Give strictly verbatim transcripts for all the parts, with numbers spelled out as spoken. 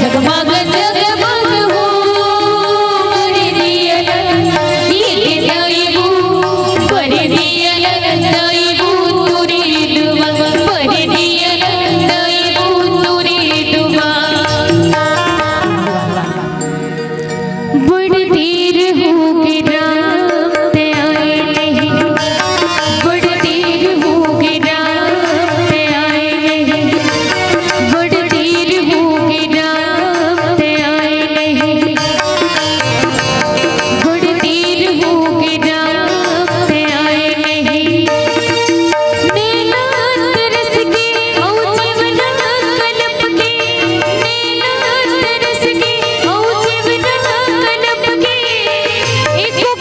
जगमग जगमग हो, बड़ दिया ये दइबू, बड़ दिया दइबू तुरी डुबा, बड़ दिया दइबू तुरी डुबा। बड़ देर होगे राम ते आए नहीं, बड़ देर होगे राम ते आए नहीं, बड़ देर होगे राम ते आए नहीं, बड़ देर होगे राम ते आए नहीं। नैना तरस के, ओ जीवना कलप के, नैना तरस के, ओ जीवना कलप के, एको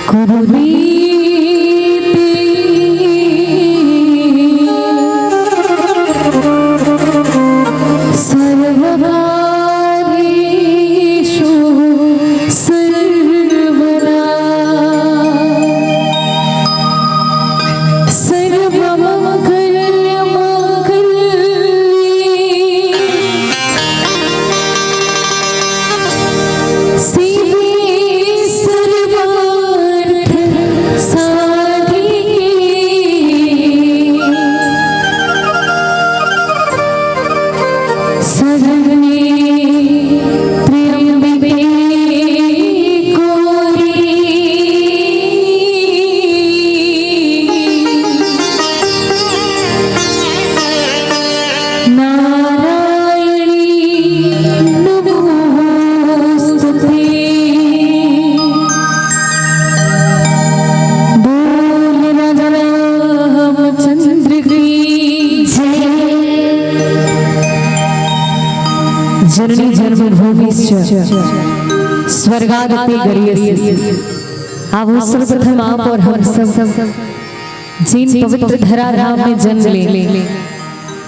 कुर्वीति सर्वकार्येषु सर्वदा। सर्वमङ्गलमङ्गल्ये शिवे सर्वार्थ साधिके शरण्ये त्र्यम्बके गौरी नारायणी नमोस्तुते। बोल राजा रामचंद्र की जय। जननी जन्मभूमिश्च स्वर्गादपि गरीयसी। आवो सर्वप्रथम आप और हम सब जिन पवित्र धराधाम में जन्म ले,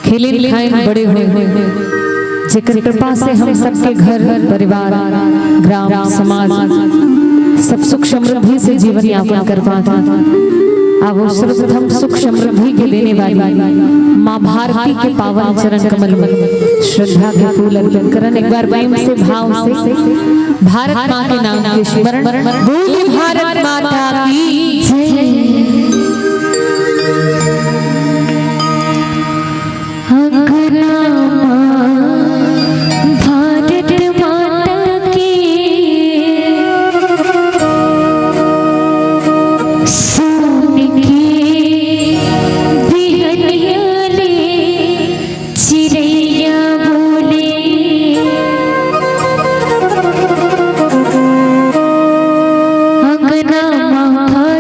खेलिन खाइन बड़े होय, जेकर कृपा से हम सबके घर, परिवार, ग्राम, समाज सब सुख समृद्धि से जीवन यापन कर पात हे। आवो सर्वप्रथम सुख समृद्धि के देने वाली माँ भारती के पावन चरण कमल में श्रद्धा के फूल अर्पण करन। एक बार प्रेम से, भाव से भारत माँ के नाम के स्मरण। बोल भारत माता की जय। अंगना माँ भारत माता के सोन के बिहनिया ले चिरैया बोले। अंगना माँ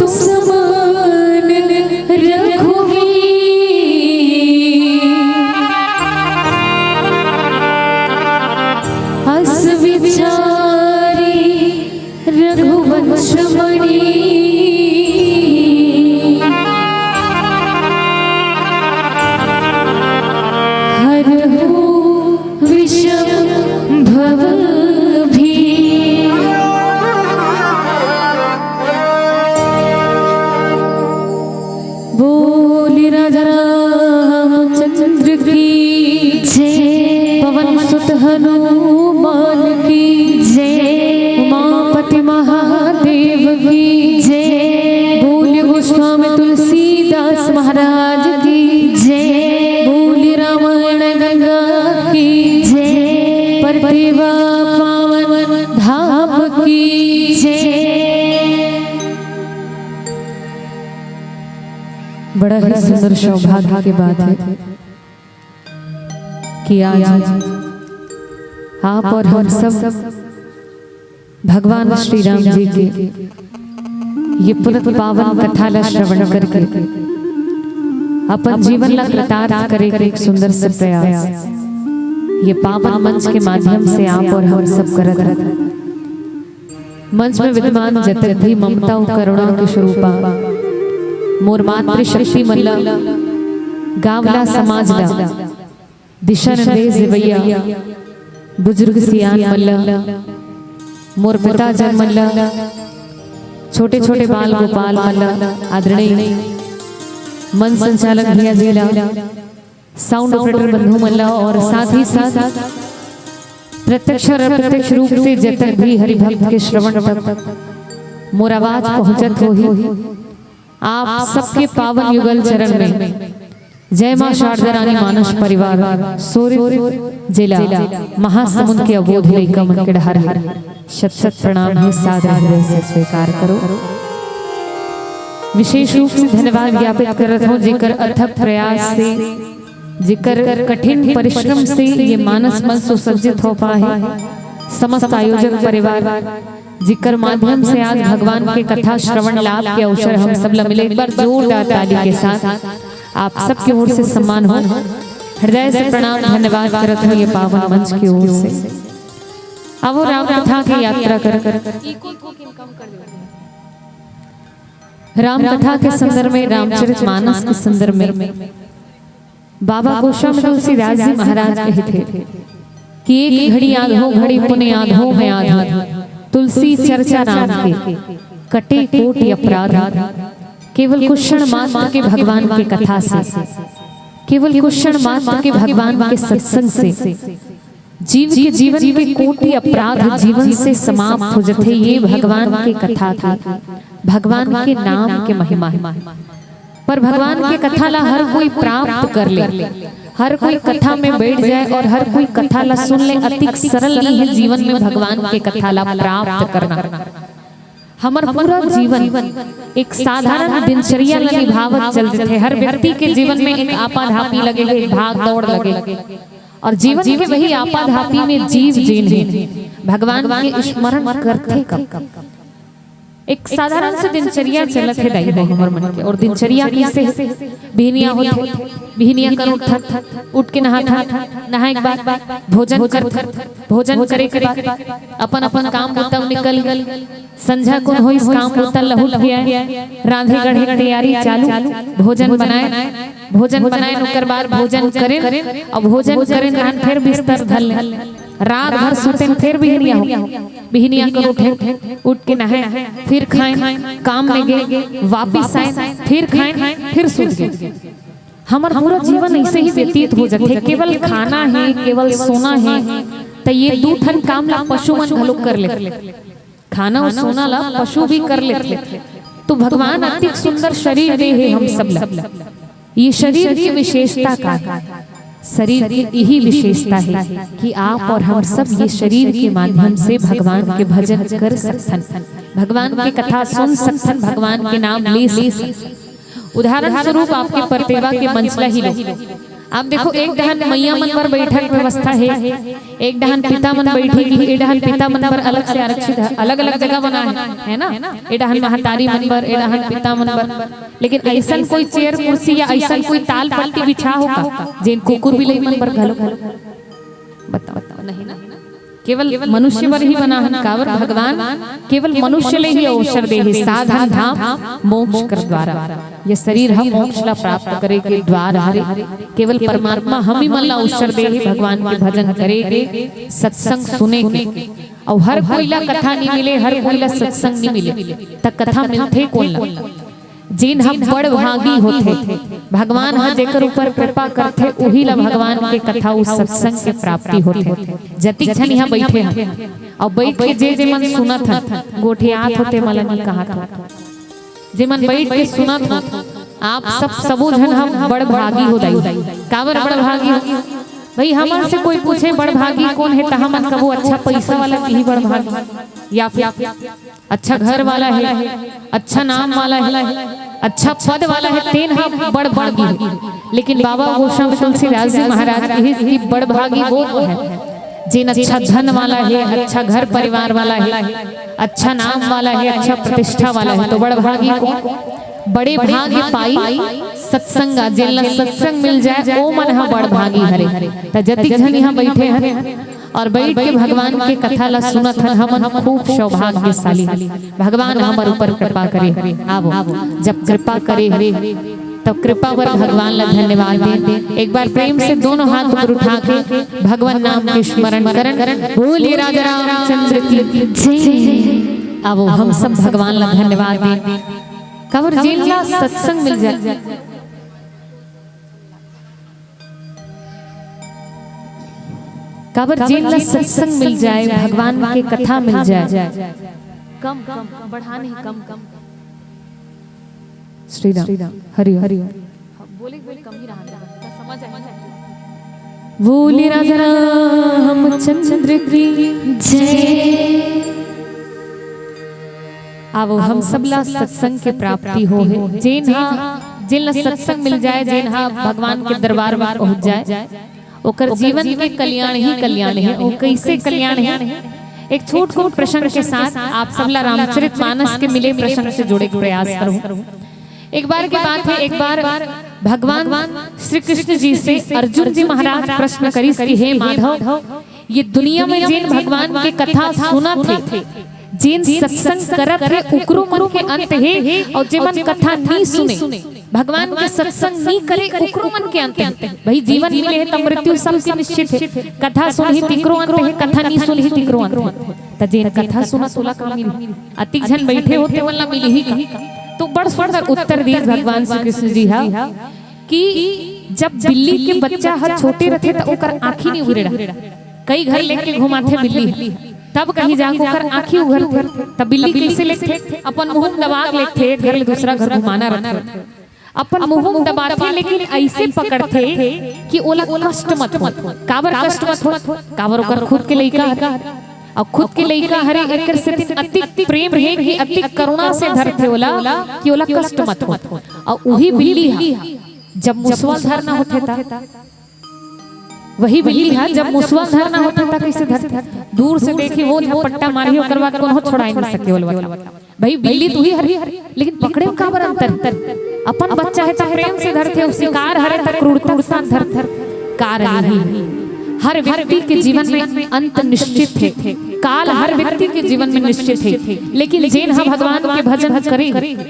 समान रघुवीर, अस विचारी रघुवंश मणि। हरहु विषम भव भी। बोल राजा रामचंद्र की जय। पवन सुत हनुमान की जय। उमापति महादेव की जय। बोल गोस्वामी तुलसीदास महाराज की जय। बोल रामायण गंगा की जय। परतेवा पावन धाम की जय। बड़ा ही सुंदर सौभाग्य की बात है कि आज आप और हम सब भगवान श्री राम जी के ये पुनीत पावन कथा ला श्रवण करके अपन जीवन ला कृतार्थ करे के एक सुंदर से प्रयास ये पावन मंच के माध्यम से आप और हम सब करत हन। मंच में विद्यमान जतक भी ममता अउ करुणा के स्वरूपा मोर मातृशक्ति मन ला, गांव ला, समाज ला दिशा निर्देश देवैया बुजुर्ग सियान मन ला, मोर पिताजन मन ला, छोटे छोटे बाल गोपाल मन ला, आदरणीय मंच संचालक भैया जी ला, साउंड ऑपरेटर बंधु मन ला और साथ ही साथ प्रत्यक्ष और अप्रत्यक्ष रूप से जतक भी हरि भक्त के श्रवण तक मोर आवाज पहुंचत होही, आप सबके पावन युगल चरण में जय मां शारदा रानी मानस परिवार सोरी जिला महासमुंद के अबोध लइका मन के डहार ले शत शत प्रणाम हे सादर हृदय से स्वीकार करो। विशेष रूप से धन्यवाद ज्ञापित करत हूँ जेकर अथक प्रयास से, जेकर कठिन परिश्रम से ये मानस मंच सुसज्जित हो पाए हे। समस्त आयोजक परिवार जेकर माध्यम से आज भगवान के कथा श्रवण लाभ के अवसर हम सब ला मिले, एक बार जोरदार ताली के साथ आप सबके ओर से सम्मान हो, हृदय से प्रणाम, धन्यवाद करत हूँ ये पावन मंच की ओर से। अब वो राम कथा की यात्रा कर, राम कथा के संदर्भ में, रामचरित मानस के संदर्भ में बाबा गोस्वामी तुलसीदास जी महाराज कहिथे कि एक घड़ी आधो घड़ी पुने आधो में आधो तुलसी चर्चा राम के कटे कोटि अपराध। केवल कुछ क्षण मात्र के भगवान के कथा से, केवल कुछ क्षण मात्र के भगवान के सत्संग से जीव के जीवन के कोटि अपराध जीवन से समाप्त हो जथे। ये भगवान के कथा के, भगवान के नाम के महिमा हे। पर भगवान के कथा ला हर कोई प्राप्त कर ले, हर कोई कथा में बैठ जाए और हर कोई कथा ला सुन ले। अतिक सरल नहीं हे जीवन में भगवान के कथा ला प्राप्त करना। हमर पूरा जीवन एक साधारण दिनचर्या ला निभावत चल देथे। हर व्यक्ति के जीवन में एक आपाधापी लगे हे, एक भाग दौड़ लगे, और जीवन के वही आपाधापी में जीव जेन हे, भगवान के स्मरण करथे कब? एक साधारण से दिनचर्या चलत हे दाई हो हमर मन के। और दिनचर्या कैसे हे? बिहनिया होथे, बिहनिया कर उठथन, उठ के नहाथन, नहाए के बाद भोजन करथन, भोजन करे के बाद अपन अपन काम बुता निकल गए। संझा कुन होइस, काम बुता लहुट के आए, रांधे गढ़े के तैयारी चालू, भोजन बनाए, भोजन बनाए ओकर बाद भोजन करेन, अब भोजन करेन रहन फिर बिस्तर धर लेन, रात भर सुतेन, फिर बिहनिया हो, बिहनिया कर उठेन, उठ के नहाए, फिर खाएन, काम में गए, वापिस आए, फिर खाएन, फिर सुत गए। हमर पूरा जीवन ऐसे ही व्यतीत हो जाथे, केवल खाना हे, केवल सोना हे, त ये दू ठन काम ला पशु मन घलो कर लेथे। खाना अउ सोना ला पशु भी कर लेथे। तो भगवान अतिक सुंदर शरीर दे हे हम सब ला। ये शरीर की विशेषता का हे? शरीर की यही विशेषता हे कि आप और हम सब ये शरीर के माध्यम से भगवान के भजन कर सकथन, भगवान की कथा सुन सकथन, भगवान के नाम ले सकथन। उदाहरण स्वरूप आपके परतेवा के मंच ला ही लो। आप देखो, एक डहन मैया मन बर बैठक व्यवस्था हे, एक डहन पिता मन बैठे के, एक डहन पिता मन बर अलग से आरक्षित हे, अलग-अलग जगह बना हे, है ना? ए डहन महतारी मन बर, ए डहन पिता मन बर। लेकिन अइसन कोई चेयर कुर्सी या अइसन कोई ताल पट्टी बिछा हो का, जेन कुकुर बिलई मन बर घलो? बताओ, नहीं ना? केवल मनुष्य बर ही बना हन, काबर भगवान केवल मनुष्य ले ही अवसर दे हे, साधन धाम मोक्ष कर द्वारा। ये शरीर ह मोक्ष ला प्राप्त करे के द्वार हरे। केवल परमात्मा हम ही मन ला अवसर दे हे भगवान के भजन करे के, सत्संग सुने के। अउ हर कोई ला कथा नहीं मिले, हर कोई ला सत्संग नहीं मिले, त कथा मिलथे कोन ला? जेन ह बड़ भागी होथे, भगवान ह जेकर ऊपर कृपा करथे, उही ला भगवान के कथा, उ सत्संग के प्राप्ति होथे। जतिक झन इहाँ बैठे हन, अउ बैठ के जे जे मन सुनत हन, गोठियात होते, मला नहीं कहत हो। जे मन बैठ के सुनत हो, आप सब सबो झन ह बड़ भागी हो दाई। काबर बड़ भागी हो? भाई, हमन से कोई पूछे बड़ भागी कोन हे, त हमन कबो अच्छा पैसा वाला किही बड़ भागी, या फिर अच्छा घर वाला हे, अच्छा नाम वाला हे, अच्छा पद वाला हे, तेन ह बड़ भागी हे। लेकिन बाबा गोस्वामी तुलसीदास जी महाराज कहिस कि बड़ भागी वो हे, जेन अच्छा धन वाला हे, अच्छा घर परिवार वाला हे, अच्छा नाम वाला हे, अच्छा प्रतिष्ठा वाला हे, तो बड़ भागी कोन? बड़े भाग पाई सत्संगा, जेन ला सत्संग मिल जाए, ओ मन ह बड़ भागी हरे। त जतिक झन इहाँ बैठे हन, अउ बैठ के भगवान के कथा ला सुनत हन, हमन खूब सौभाग्यशाली, भगवान हमर ऊपर कृपा करे। आवो, जब कृपा करे हरे, तब कृपा बर भगवान ला धन्यवाद दे। एक बार प्रेम से दोनों हाथ ऊपर उठा के भगवान नाम के स्मरण करन। बोलिए राजा रामचंद्र की जय। आवो, हम सब भगवान ला धन्यवाद दे। काबर जेन ला सत्संग मिल जाए, काबर जेन ला सत्संग मिल जाए, भगवान के कथा मिल जाए। कम, कम, बढ़ा नहीं, कम, कम। श्री राम, हरि ओम। बोले, बोले, कम ही रहा, समझ आए। बोले राजा रामचंद्र की जय। आवो, हम सब ला सत्संग के प्राप्ति हो हे। जेन हा, जेन ला सत्संग मिल जाए, जेन हा भगवान के दरबार में पहुंच जाए, ओकर जीवन के कल्याण ही कल्याण हे। ओ कैसे कल्याण हे? एक छोट कुन प्रसंग के साथ आप सब ला रामचरित मानस के मिले प्रसंग से जोड़े के प्रयास करूं। एक बार की बात हे, एक बार भगवान श्री कृष्ण जी से अर्जुन जी महाराज प्रश्न करिस कि हे माधव, ये दुनिया में जेन भगवान के कथा सुनत हे, जेन सत्संग करत हे, उकरो मन के अंत हे, अउ जेमन कथा नी सुने, भगवान के सत्संग नी करे, उकरो मन के अंत हे। भाई, जीवन मिले हे त मृत्यु सबके निश्चित हे। कथा सुनही तिकरो अंत हे, कथा नी सुनही तिकरो अंत हे। त जेन कथा सुनत ओला का मिलही? अतिक झन बैठे हो, तेमन ला मिलही का? तो बड़ सुंदर उत्तर दिस भगवान श्री कृष्ण जी हा कि जब बिल्ली के बच्चा ह छोटे रथे त ओकर आँखी नी उघरे रहय। कई घर लेके घुमाथे बिल्ली ह, तब कहीं जाके ओकर आँखी उघरथे। तब बिल्ली कैसे लेथे? अपन मुंह म दबा के लेथे, एक घर ले दूसरा घर घुमाना रथे, अपन मुंह म दबाथे, लेकिन ऐसे पकड़थे कि ओला कष्ट मत हो। काबर कष्ट मत हो? काबर ओकर खुद के लइका हरे, अउ खुद के लइका हरे, एकर सेती अतिक प्रेम हे कि अतिक करुणा से धरथे ओला कि ओला कष्ट मत हो। अउ उही बिल्ली ह जब मुसवा ल धरना होथे त, वही बिल्ली ह जब मुसवा ल धरना होथे त कइसे धरथे? दूर से देखही, वो झपट्टा मारही, ओकर बाद कोनो छोड़ाए नइ सके ओला। भाई, बिल्ली तो ही हरे, लेकिन पकड़े म काबर अंतर हे? अपन बच्चा हे त प्रेम से धरथे, अउ शिकार हरे त क्रूरता के साथ धरथे। कारण ही हर व्यक्ति के जीवन में अंत निश्चित हे, काल हर व्यक्ति के जीवन में निश्चित हे, लेकिन जेन ह भगवान के भजन करे,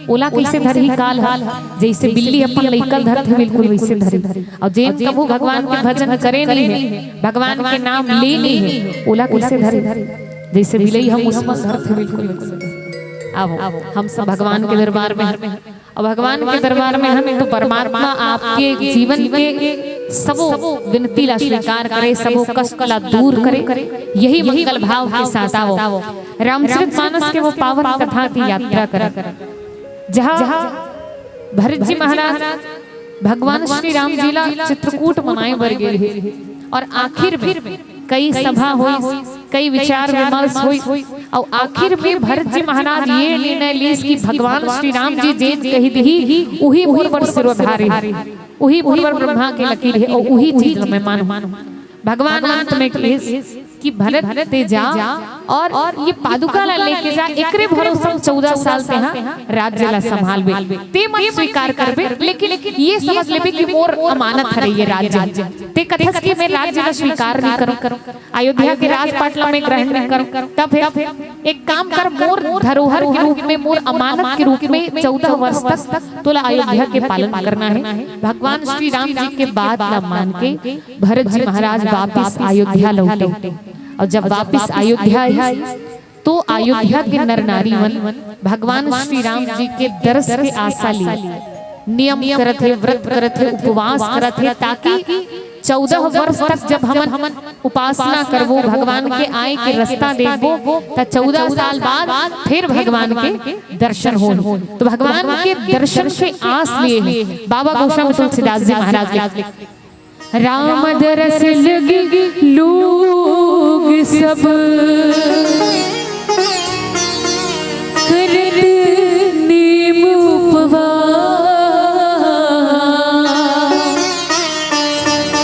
ओला कइसे धरही काल ह? जइसे बिल्ली अपन लइका ल धरथे, बिल्कुल वइसे धरही। अउ जेन कभू भगवान के भजन करे नइ हे, भगवान के नाम ले नइ हे, ओला कइसे धरही? जइसे बिलई ह मुसवा ल धरथे, बिल्कुल वइसे। आवो, हम सब भगवान के दरबार में हन। अउ भगवान के दरबार में हन तो परमात्मा आपके जीवन के सबो विनती ला स्वीकार करे, सबो कष्ट ला दूर करे, यही मंगल भाव के साथ आवो, रामचरित मानस के वो पावन कथा की यात्रा करे, जहाँ भरत जी महाराज भगवान श्री राम जी ला चित्रकूट मनाए बर गे हे अउ आखिर में कई सभा होइस, कई विचार विमर्श होइस, अउ आखिर में भरत जी महाराज ये निर्णय लीस कि भगवान श्री राम जी जेन कहि दिही, उही मोर बर सिरोधारी हे। उही मोर बर ब्रह्मा के लकीर हे, अउ उही चीज ल मैं मानहूं। भगवान अंत में कहिस कि भरत, तैं जा और ये पादुका ला लेके जा, एकरे भरोसा चौदह साल तैं हा राज्य ला संभालबे। तैं मन स्वीकार करबे, लेकिन ये समझ लेबे कि मोर अमानत हरे ये राज्य। तैं कथस कि मैं राज्य ला स्वीकार नहीं करूं, अयोध्या के राजपाट ला मैं ग्रहण नहीं करूं, तब फिर एक काम कर, मोर धरोहर के रूप में, मोर अमानत के रूप में चौदह वर्ष तक तोला अयोध्या के पालन करना हे। भगवान श्री राम जी के बात ला मान के भरत जी महाराज वापिस अयोध्या लौटे। और जब वापिस अयोध्या आइस, तो अयोध्या के नर नारी मन भगवान श्री राम जी के दर्श के आशा लिए नियम करत हे, व्रत करत हे, उपवास करत हे, ताकि चौदह वर्ष तक जब हमन उपासना करबो, भगवान के आए के रास्ता देखबो, त चौदह साल बाद फिर भगवान के दर्शन होही। तो भगवान के दर्शन के आस लिए हे बाबा गोस्वामी तुलसीदास जी महाराज लिख राम दरस लगी लोग सब करत नेम उपवास।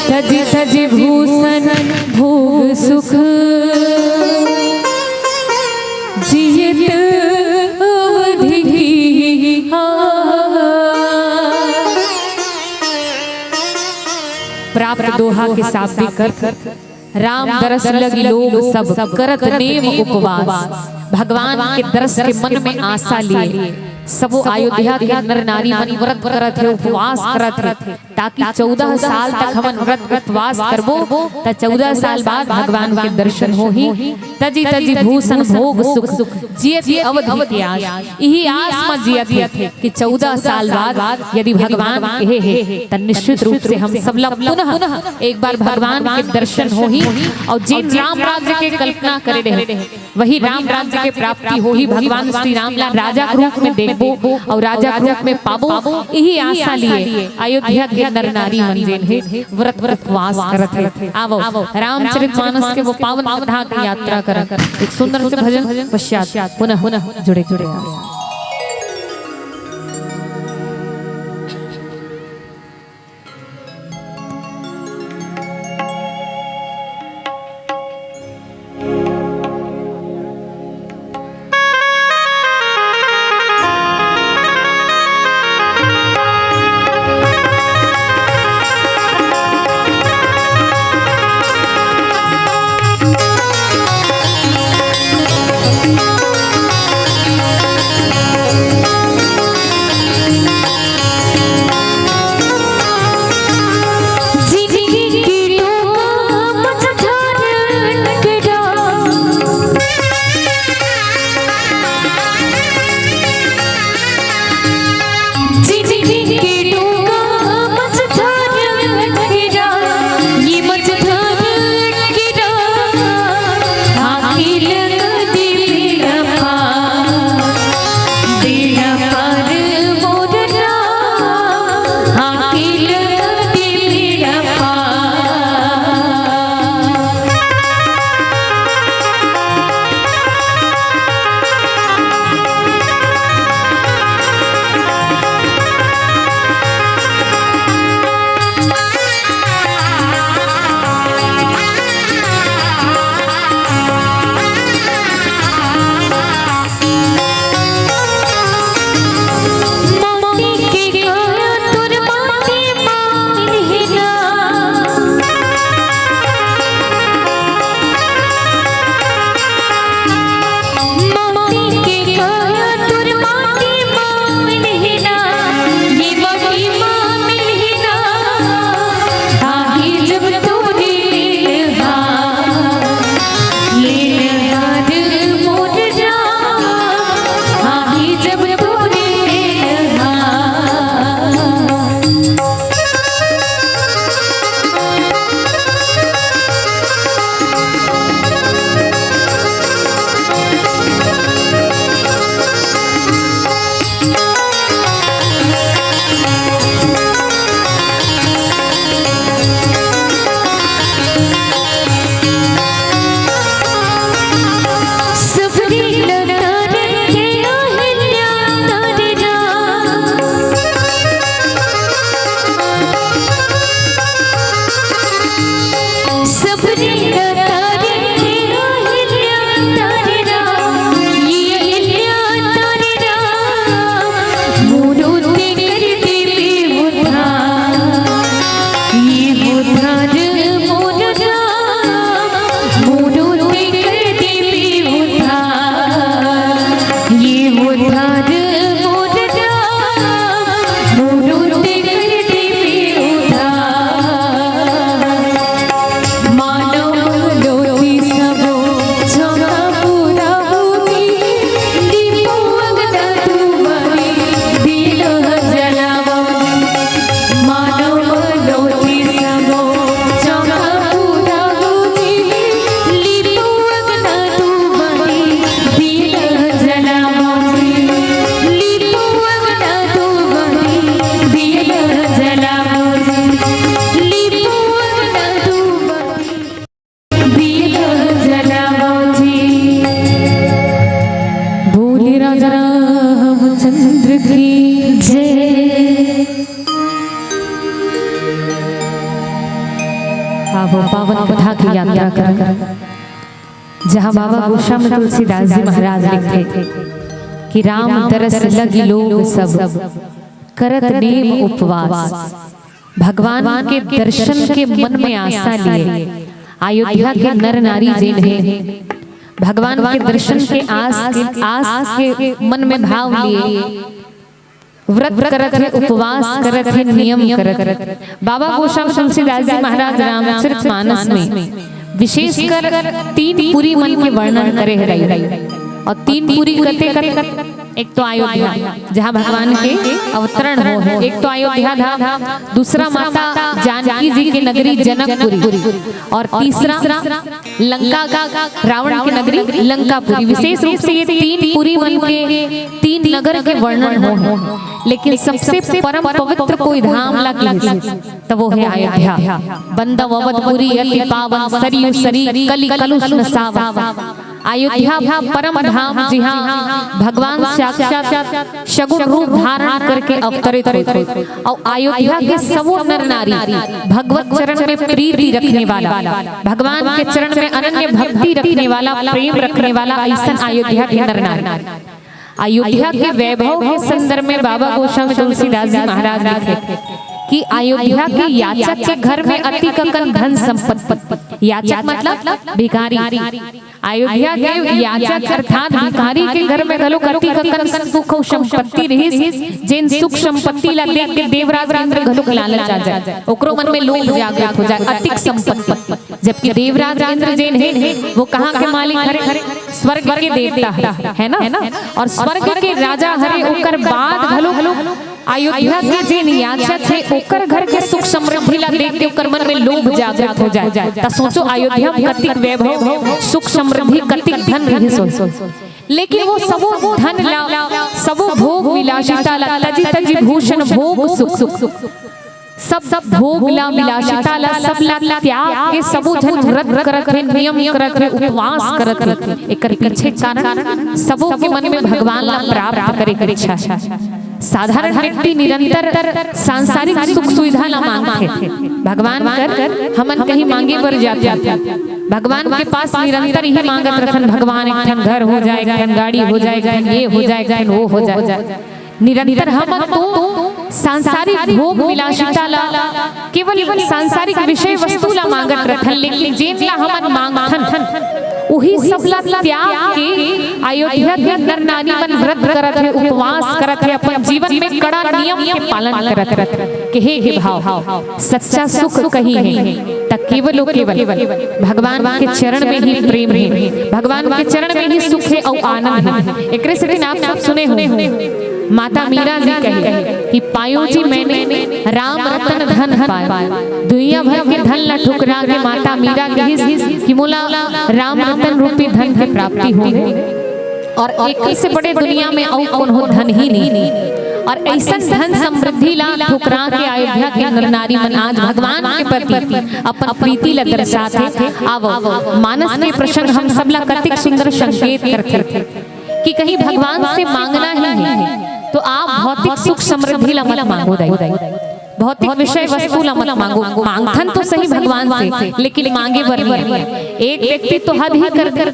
तज तज भूषण भोग सुख जियत अवधि आस। प्राप्त दोहा के शाब्दिक अर्थ, राम दरस लगी लोग सब करत नेम उपवास। भगवान के दरस के मन में आशा लिए सबो अयोध्या के नर नारी मन व्रत करत हे, उपवास करत हे, ताकि चौदह साल तक हमन व्रत उपवास करबो, त चौदह साल बाद भगवान के दर्शन होही। तजी तजी भूषण भोग सुख जियत अवधि के आस। इही आस म जियत हे कि चौदह साल बाद यदि भगवान कहे हे, त निश्चित रूप से हम सब ला पुनः एक बार भगवान के दर्शन होही। और जेन राम राज्य के कल्पना करे रहे, वही राम राज्य के प्राप्ति होही। भगवान श्री राम ला राजा के रूप में देखबो और राजा के रूप में पाबो, इही आशा लिए अयोध्या के नर नारी मन जेन हे व्रत उपवास करत हे। आवो, रामचरित मानस के वो पावन कथा की यात्रा करन। एक सुंदर से भजन पश्चात पुनः जुड़े जुड़े। रामचंद्र की जय। आवो पावन कथा की यात्रा कर, जहाँ बाबा गोस्वामी तुलसीदास जी महाराज लिखथे कि राम तरस लगी लोग सब, करत नेम उपवास। भगवान के दर्शन के मन में आशा लिए अयोध्या के नर नारी जेन हे, भगवान के दर्शन के आस के, आस के मन में भाव लिए व्रत करत हे, उपवास करत हे, नियम करत हे। बाबा गोस्वामी तुलसीदास जी महाराज रामचरित मानस में विशेषकर तीन पुरी मन के वर्णन करे हे। और तीन पुरी कते कते, एक तो अयोध्या, जहाँ भगवान के अवतरण हो हे, एक तो अयोध्या धाम, दूसरा माता जानकी जी के नगरी जनकपुरी, और तीसरा लंका, रावण की नगरी लंकापुरी। विशेष रूप से ये तीन पुरी मन के, तीन नगर के वर्णन हो हे, लेकिन सबसे परम पवित्र कोई धाम ला कहिस, त वो हे अयोध्या। बंदव अवधपुरी अति पावन, सरयू सरी कलि कलुष न सावन। अयोध्या परम धाम, जिहाँ भगवान साक्षात सगुण रूप धारण करके अवतरित होथे। और अयोध्या के सबो नर नारी भगवत चरण में प्रीति रखने वाला, भगवान के चरण में अनन्य भक्ति रखने वाला, प्रेम रखने वाला, ऐसन अयोध्या के नर नारी। अयोध्या के वैभव के संदर्भ में बाबा गोस्वामी तुलसीदास जी महाराज लिखे कि अयोध्या के याचक के घर में अतिक अकन धन संपत्ति। याचक मतलब भिखारी। अयोध्या के याचक अर्थात भिखारी के घर में घलो अतिक अकन सुख अउ संपत्ति रहिस, जेन सुख संपत्ति ला देख के देवराज इंद्र घलो लालच आ जाए, ओकरो मन में लोभ जागृत हो जाए, अतिक संपत्ति। जबकि देवराज इंद्र जेन हे, वो कहाँ के मालिक हरे? स्वर्ग के देवता हे, है ना? और स्वर्ग के राजा हरे, ओकर बाद घलो अयोध्या के जेन याचक हे, ओकर घर के सुख समृद्धि ला देख के ओकर मन में लोभ जागृत हो जाए। त सोचो, अयोध्या में कतिक वैभव, सुख समृद्धि, कतिक धन रहिस होही। लेकिन वो सबो धन ला, सबो भोग विलासिता ला, तजि तजि भूषण भोग सुख, सब, सब भोग ला, विलासिता ला, सब ला त्याग के सबो झन व्रत करत हे, नियम करत हे, उपवास करत हे। एकर पीछे कारण सबो के मन में भगवान ला प्राप्त करे के इच्छा हे। साधारण व्यक्ति निरंतर सांसारिक सुख सुविधा ला मांगथे। भगवान कर हमन कहीं मांगे बर जाथे, भगवान के पास निरंतर यही मांगत रथन, भगवान एक ठन घर हो जाए, एक ठन गाड़ी हो जाए, एक ठन ये हो जाए, एक ठन वो हो जाए। निरंतर हमन तो सांसारिक भोग विलासिता ला, केवल सांसारिक विषय वस्तु ला मांगत रथन, लेकिन जेन ला हमन मांगथन, उही सब ला त्याग के अयोध्या के नर नारी मन व्रत करत हे, उपवास करत हे, अपन जीवन में कड़ा नियम के पालन करत हे। कहे के भाव, सच्चा सुख कही हे, त केवलो केवल भगवान के चरण में ही प्रेम हे, भगवान के चरण में ही सुख हे अउ आनंद हे। एकरे सेती आप सब सुने हो, माता मीरा जी कहे कि पायो जी मैंने राम रतन धन पायो। दुनिया भर के धन ला ठुकरा के माता मीरा कहिस कि मोला राम रतन रूपी धन के प्राप्ति हो। और एक से बड़े दुनिया में अउ कोनो धन ही नहीं। और ऐसन धन समृद्धि ला ठुकरा के अयोध्या के नर नारी मन आज भगवान के प्रति अपन प्रीति ला दर्शात हे। आवो, मानस के प्रसंग हम सब ला कतिक सुंदर संकेत करथे कि कहीं भगवान से मांगना ही है तो आप भौतिक सुख समृद्धि ला मत मांगो दाई। भौतिक विषय वस्तु ला मत मांगो। मांगथन तो सही भगवान से, लेकिन मांगे बर नहीं। एक व्यक्ति तो हद ही कर दे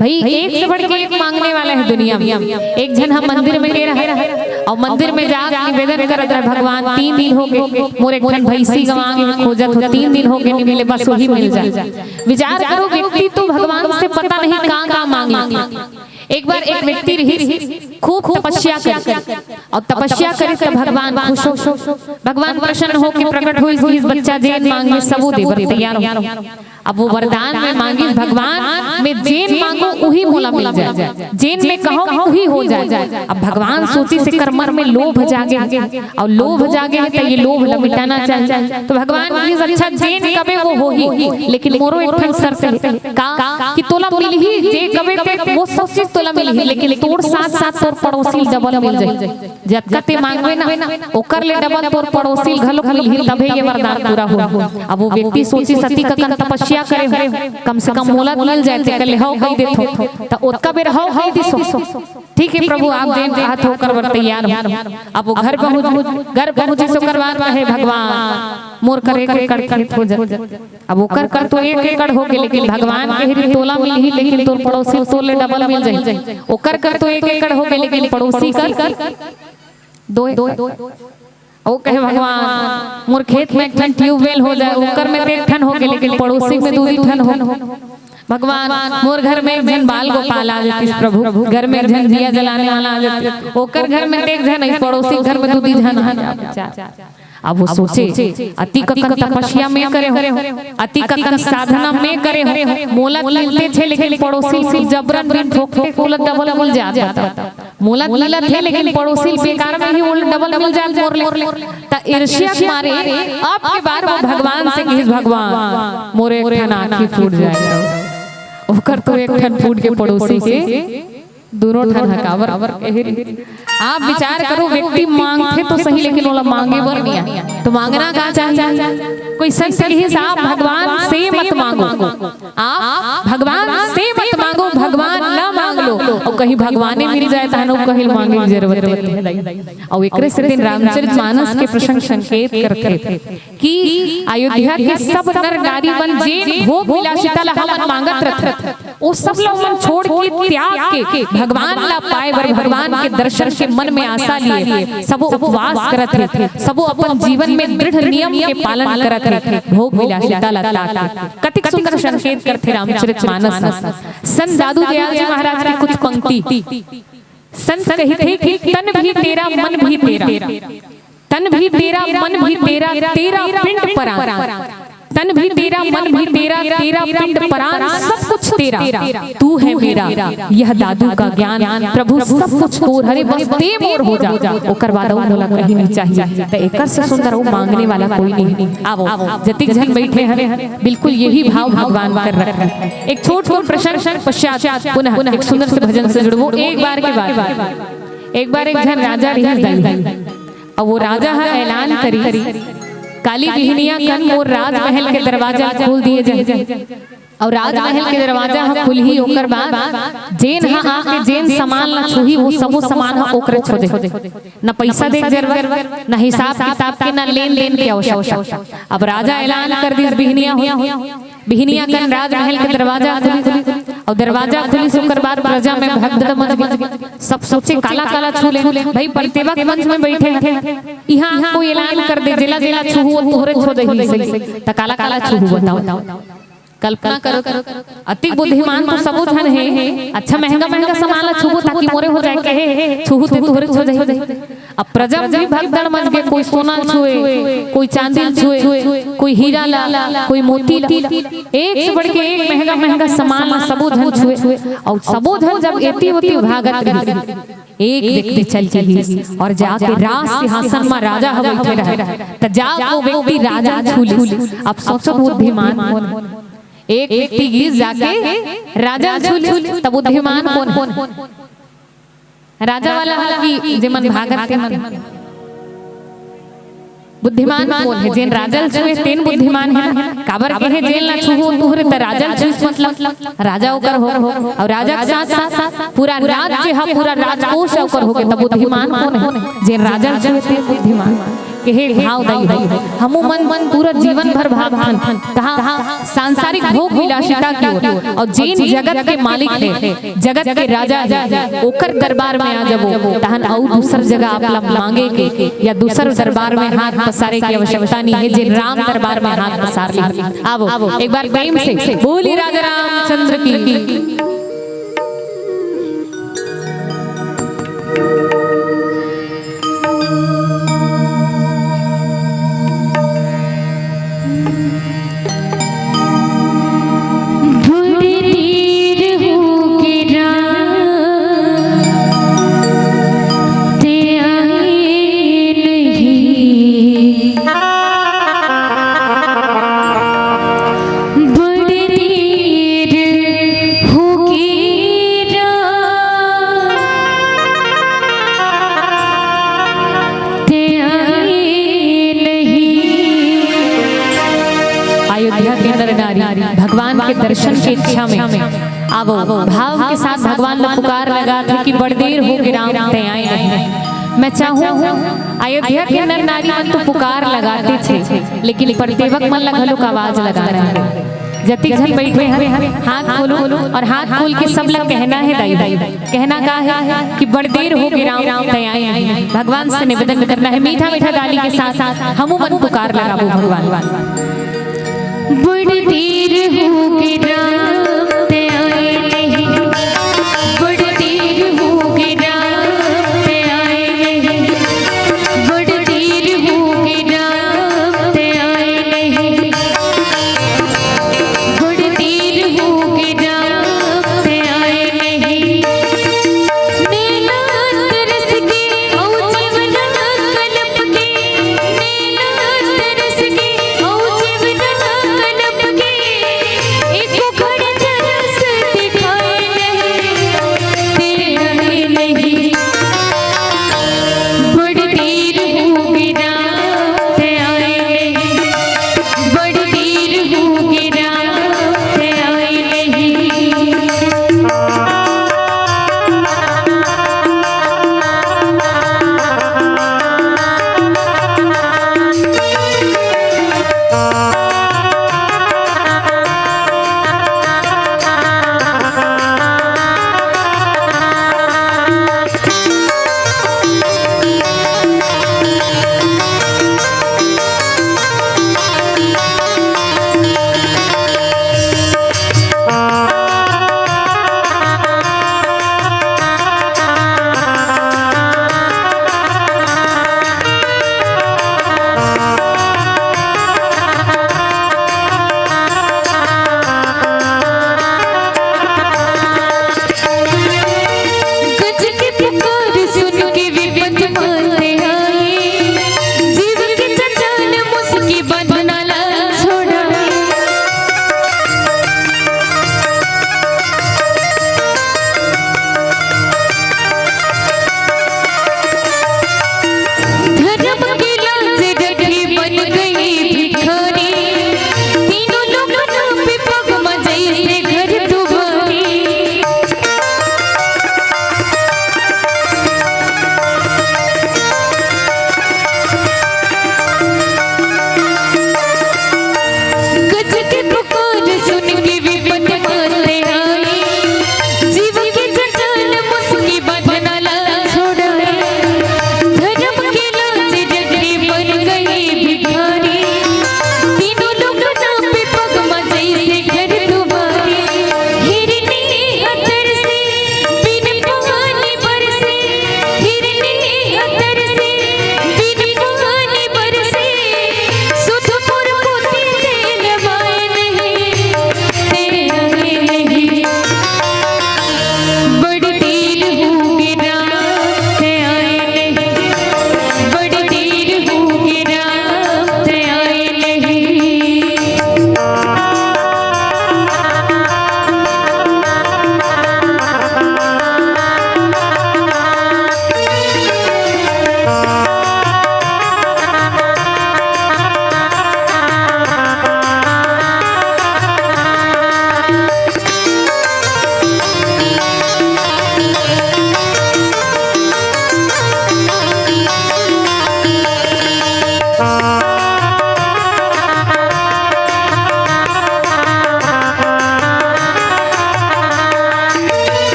भाई, एक से बढ़ के एक मांगने वाला है दुनिया में। एक झन हम मंदिर में गे रहे और मंदिर में जा निवेदन करत रहे, भगवान तीन दिन हो गए मोर एक ठन भैंसी गंवा गे, खोजत हो, तीन दिन हो गए नहीं मिले, बस वही मिल जाए। विचार करो, व्यक्ति तो भगवान से पता नहीं का का मांगे। एक बार एक व्यक्ति रही खूब तपस्या करे और तपस्या करे तो भगवान खुश हो, भगवान प्रसन्न हो के प्रकट हो, इस बच्चा जेन मांगे सबो देबर तैयार हो। अब वो वरदान में मांगिस भगवान, मैं जेन मांगो उही मोला मिल जाए, जेन मैं कहूँ उही हो जाए। अब भगवान सोचिस एकर मन में लोभ जागे, और लोभ जागे है तो ये लोभ ला मिटाना चाहिए। तो भगवान कहिस अच्छा जेन कबे वो होही, लेकिन मोरो एक ठन शर्त है का कि तोला मिलही जे कबे ते वो सब चीज तोला मिलही, लेकिन तोर साथ साथ तोर पड़ोसी डबल मिल जाए। जतका ते मांगबे ना, ओकर ले डबल तोर पड़ोसी घलोक मिलही, तभे ये वरदान पूरा हो। अब वो व्यक्ति सोचिस अतिक अकन तपस्या तपस्या करे हो, कम से कम मोला मिल जाए, तेकर ले हव कहि देथों। त ओतका बेर हव कहि दिस हो। ठीक हे प्रभु, आप जेन कहत हो ओकर बर तैयार हो। अब वो घर पहुँच, घर पहुँचिस, ओकर बाद कहे, भगवान, मोर कर एक एकड़ खेत हो जाए। अब ओकर कर तो एक एकड़ होगे, लेकिन भगवान कहे रहिन तोला मिलही, लेकिन तोर पड़ोसी तोर ले डबल मिल जाही। ओकर कर तो एक एकड़ होगे, लेकिन पड़ोसी कर दो एकड़। अउ कहे, भगवान, मोर खेत में एक ठन ट्यूबवेल हो जाए, ओकर में तो एक ठन होगे, लेकिन पड़ोसी में दू दू ठन हो। भगवान, मोर घर में एक झन बाल गोपाल आ जातिस प्रभु, घर में एक झन दिया जलाने वाला आ जातिस, ओकर घर में तो एक झन, इस पड़ोसी घर में दू दू झन आ जातिस। अब वो सोचे, अतिक अकन तपस्या में करे हो, अतिक अकन साधना में करे हो, मोला मिलते छे, लेकिन पड़ोसी से जबरन बिन ठोकते कोला डबल मिल जात। मोला मिलत हे, लेकिन पड़ोसी बेकार में ही ओला डबल मिल जात मोर ले। त ईर्ष्या के मारे अब के बार वो भगवान से कहिस, भगवान, मोर एक ठन आँखी फूट जाए। ओकर तो एक ठन फूट के पड़ोसी के दूनों ठन ह। काबर कहे रहिस? आप विचार करो, व्यक्ति मांगथे तो सही, लेकिन ओला मांगे बर नइ आए। तो मांगना का चाहिए? कोई संत कहिस, आप भगवान से मत मांगो, आप भगवान से मत मांगो, भगवान ला मांग लो। अउ कहीं भगवाने मिल जाए, तहन अउ कहीं मांगे के जरूरत नइ हे। अउ एकरे सेती रामचरित मानस के प्रसंग संकेत करथे कि अयोध्या के सब नर नारी मन जे भोग विलासिता ला हमन मांगत रथन, वो सब ला मन छोड़ के, त्याग के, भगवान ला पाए बर, भगवान के दर्शन के मन में आशा लिए सबो उपवास करत हे, सबो अपन जीवन में दृढ़ नियम के पालन करत हे, भोग विलासिता ला त्याग के। कतिक सुंदर संकेत करथे रामचरित मानस ह। संत दादू दयाल जी महाराज के कुछ पंक्ति। संत कहिथे कि तन भी तेरा, मन भी तेरा, तन भी तेरा, मन भी तेरा, तेरा पिंड परान। तन भी तेरा, मन भी तेरा, तेरा पिंड परान, सब कुछ तेरा, तू है मेरा, यह दादू का ज्ञान। प्रभु, सब कुछ तोर हरे, बस ते मोर हो जा, ओकर बाद अउ मोला कहीं नइ चाहिए। त एकर से सुंदर अउ मांगने वाला कोई नइ हे। आवो, जतिक झन बइठे हन, बिल्कुल यही भाव भगवान कर रखन। एक छोट कुन प्रसंग पश्चात पुनः एक सुंदर से भजन से जुड़बो। एक बार के बाद, एक बार एक झन राजा रहिस दाई, अउ वो राजा ह ऐलान करिस, काली बिहनिया कन मोर राजमहल के दरवाजा खोल दिए जाही। अउ राजमहल के दरवाजा ह खुलही, ओकर बाद जेन ह आके जेन सामान ला छूही, वो सबो सामान ह ओकरेच हो जाही। न पइसा दे के जरूरत, न हिसाब किताब के, न लेन देन के आवश्यकता। अब राजा ऐलान कर दिस, बिहनिया होही, बिहनिया कन राजमहल के दरवाजा खुलिस, अउ दरवाजा खुलिस, ओकर बाद प्रजा में भगदड़ मच गे। सब सोचे, काला काला छू लेन भाई, प्रतिभा के मंच में बइठे हन, इहाँ कोई ऐलान कर दे, जेला जेला छूहू, वो तोहरेच हो जाही। त काला काला छूहू, बताओ। कल्पना करो, अतिक बुद्धिमान तो सबो झन हे। अच्छा, महंगा महंगा सामान ला छूबो ताकि मोरे हो जाए, कहे छूहू ते तोहरेच हो जाही। अब प्रजा भी भगदड़ मच गे, कोई सोना छुए, कोई चांदी छुए, कोई हीरा ला, कोई मोती ला, एक से बढ़ के एक महंगा महंगा सामान ला सबो झन छुए। अउ सबो झन जब एती ओती भागत रहिस, एक व्यक्ति चल के गिस अउ जाके राज सिंहासन म राजा ह बइठे रहय, त जाके वो व्यक्ति राजा छू लिस। अब सोचो, बुद्धिमान कोन हे? एक व्यक्ति गिस जाके राजा छू लिस, त बुद्धिमान कोन हे? राजा वाला ह कि जेमन भागत तेमन? बुद्धिमान कोन हे? जेन राजा ल छुए तेन बुद्धिमान हे ना। काबर कहे, जेन ला छुहू तोहरे, त राजा ल छुइस, मतलब राजा ओकर हो। अउ राजा के साथ साथ पूरा राज्य ह, पूरा राजकोष ह ओकर होगे, त बुद्धिमान कोन हे? जेन राजा ल छुए तेन बुद्धिमान। कहे भाव दई हो, हमू मन, मन पूरा जीवन भर भागथन, कहाँ सांसारिक भोग विलासिता की ओर, अउ जेन जगत के मालिक हे, जगत के राजा हे, ओकर दरबार में आ जाबो, तहन अउ दूसर जगह आप ला मांगे के या दूसर दरबार में हाथ पसारे के आवश्यकता नइ हे, जेन राम दरबार में हाथ पसार लिस। आवो, एक बार प्रेम से बोली राजा रामचंद्र की। बड़ देर हो गे राम ते आए नहीं, बड़ देर हो नारी भगवान के दर्शन के इच्छा में आवो, भाव के साथ भगवान ला पुकार लगाथे कि बड़ देर हो गे राम तैं आए नहीं। मैं चाहूँ अयोध्या के नर नारी मन तो पुकार लगाते थे, लेकिन परदेवक मन ला घलो आवाज लगाना हे। जतिक झन बैठे हन, हाथ खोलो और हाथ खोल के सब ला कहना हे, दाई, कहना का हे कि बड़ देर हो गे राम तैं आए नहीं। भगवान से निवेदन करना हे, मीठा मीठा गाली के साथ हमू मन पुकार लगाबो भगवान। बड़ देर हो गे राम तैं आए नहीं, बड़ देर हो गे राम तैं आए नहीं, बड़ देर हो गे राम तैं आए नहीं, बड़ देर हो गे राम तैं आए नहीं। नैना तरस के अउ जीवन कलप के, नैना तरस के अउ जीवन कलप के, एको घड़ी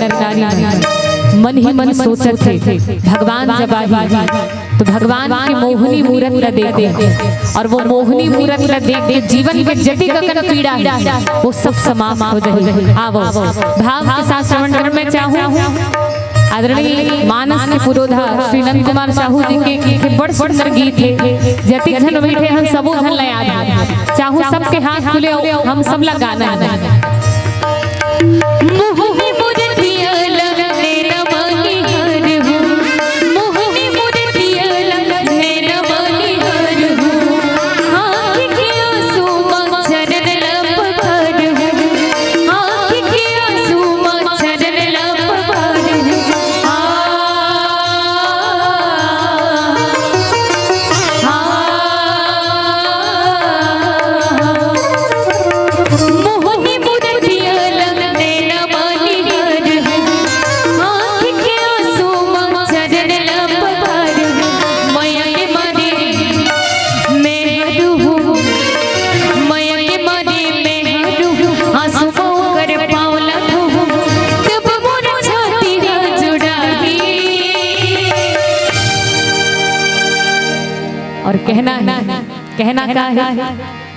नारी मन ही मन सोचत हे, भगवान जब आही तो भगवान के मोहनी मूरत ला देख, और वो मोहनी मूरत ला देख के जीवन के जतिक अकन पीड़ा हे, वो सब समाप्त हो जाही। आवो, भाव के साथ श्रवण कर। मैं चाहूँ आदरणीय मानस के पुरोधा श्री नंद कुमार साहू जी के, के बड़ सुंदर गीत हे, जतिक झन बैठे हन सबो झन ला याद हे। चाहूँ सबके हाथ खुले, हम सब ला गाना हे। मोहनी मूरतिया ला नैना वाली हर हो, मोहनी मूरतिया ला नैना वाली हर हो, आँखी के आंसू मा चरण ला पुकार हो, आँखी के आंसू मा चरण ला पुकार हो। आ, आ, मोहनी मूरतिया ला नैना वाली हर हो, आँखी के आंसू मा चरण ला पुकार हो। मया के मारे मैं हरू हूँ, मया के मारे मैं हरू हूँ, आंसू मा ओकर पाँव ला धोहूँ, तब मोर छाती हा जुड़ाही। और कहना हे, कहना का हे,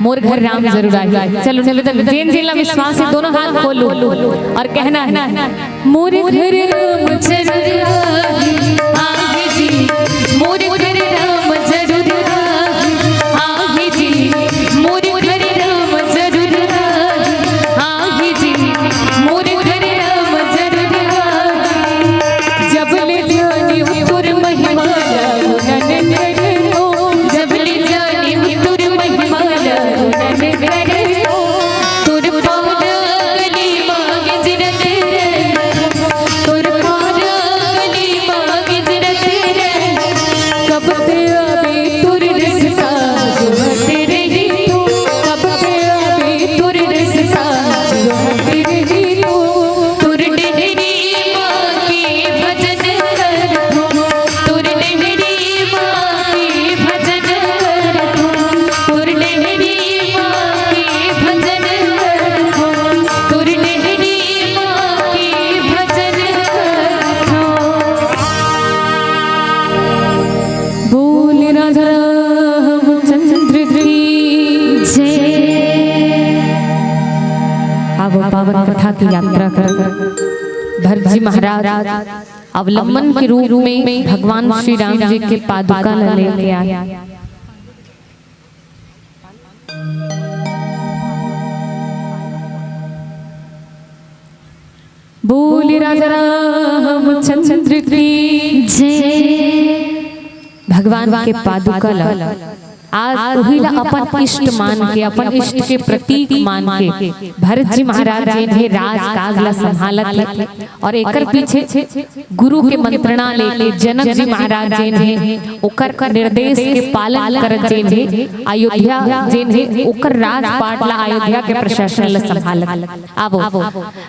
मोर घर राम जरूर आही। चलो निवेदन, जेन जेन ला विश्वास हे दोनों हाथ खोलो और कहना हे, मोर घर राम जरूर आही, आही जी, मोर घर राम जरूर आही, आही जी, मोर घर राम जरूर आही, आही जी, मोर घर राम जरूर आही। जब ले जानी तोर महिमा ला गुणन करनो, जब ले जानी तोर महिमा ला गुणन करनो, तोर पाँव ला गली मा गिंजरत रहूँ, तोर पाँव ला गली मा गिंजरत रहूँ। कब ते आबे तोर रस्ता जोहत रही तू, कब ते आबे तोर रस्ता जोहत रही तू। तोर डेहरी माँ के भजन करथों, तोर डेहरी माँ के भजन करथों, तोर डेहरी माँ के भजन करथों, तोर डेहरी माँ के भजन करथों। बोल राधा रामचंद्र की जय। आवो पावन कथा की यात्रा कर। भरत जी महाराज अवलंबन के रूप में भगवान श्री राम जी के पादुका ला लेके आए। बोल राजा रामचंद्र की जय। भगवान के पादुका ला आज उही ला अपन इष्ट मान के, अपन इष्ट के प्रतीक मान के भरत जी महाराज जेन हे राजकाज ला संभालत हे और एकर पीछे गुरु के मंत्रणा लेके जनक जी महाराज जेन हे ओकर निर्देश के पालन करत जेन हे अयोध्या जेन हे ओकर राजपाट ला अयोध्या के प्रशासन ला संभालत हे। आवो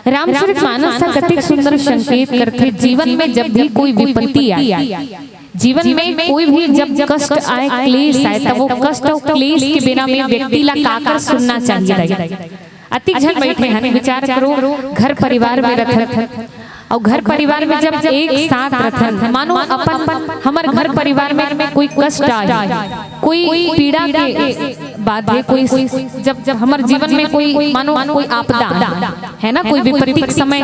रामचरित मानस ह कतेक सुंदर संकेत करथे। जीवन में जब भी कोई विपत्ति आए, जीवन में कोई भी जब कष्ट आए, क्लेश आए, तब वो कष्ट और क्लेश के बिना में व्यक्ति ला काकर सुनना चाहिए। अतिक झन बैठे हन, विचार करो, घर परिवार में रथन और घर परिवार में जब एक साथ रथन, मानो अपन हमर घर परिवार में कोई कष्ट आए, कोई पीड़ा के बात है, कोई जब जब हमर जीवन में कोई मानो कोई आपदा है ना, कोई विपत्ति के समय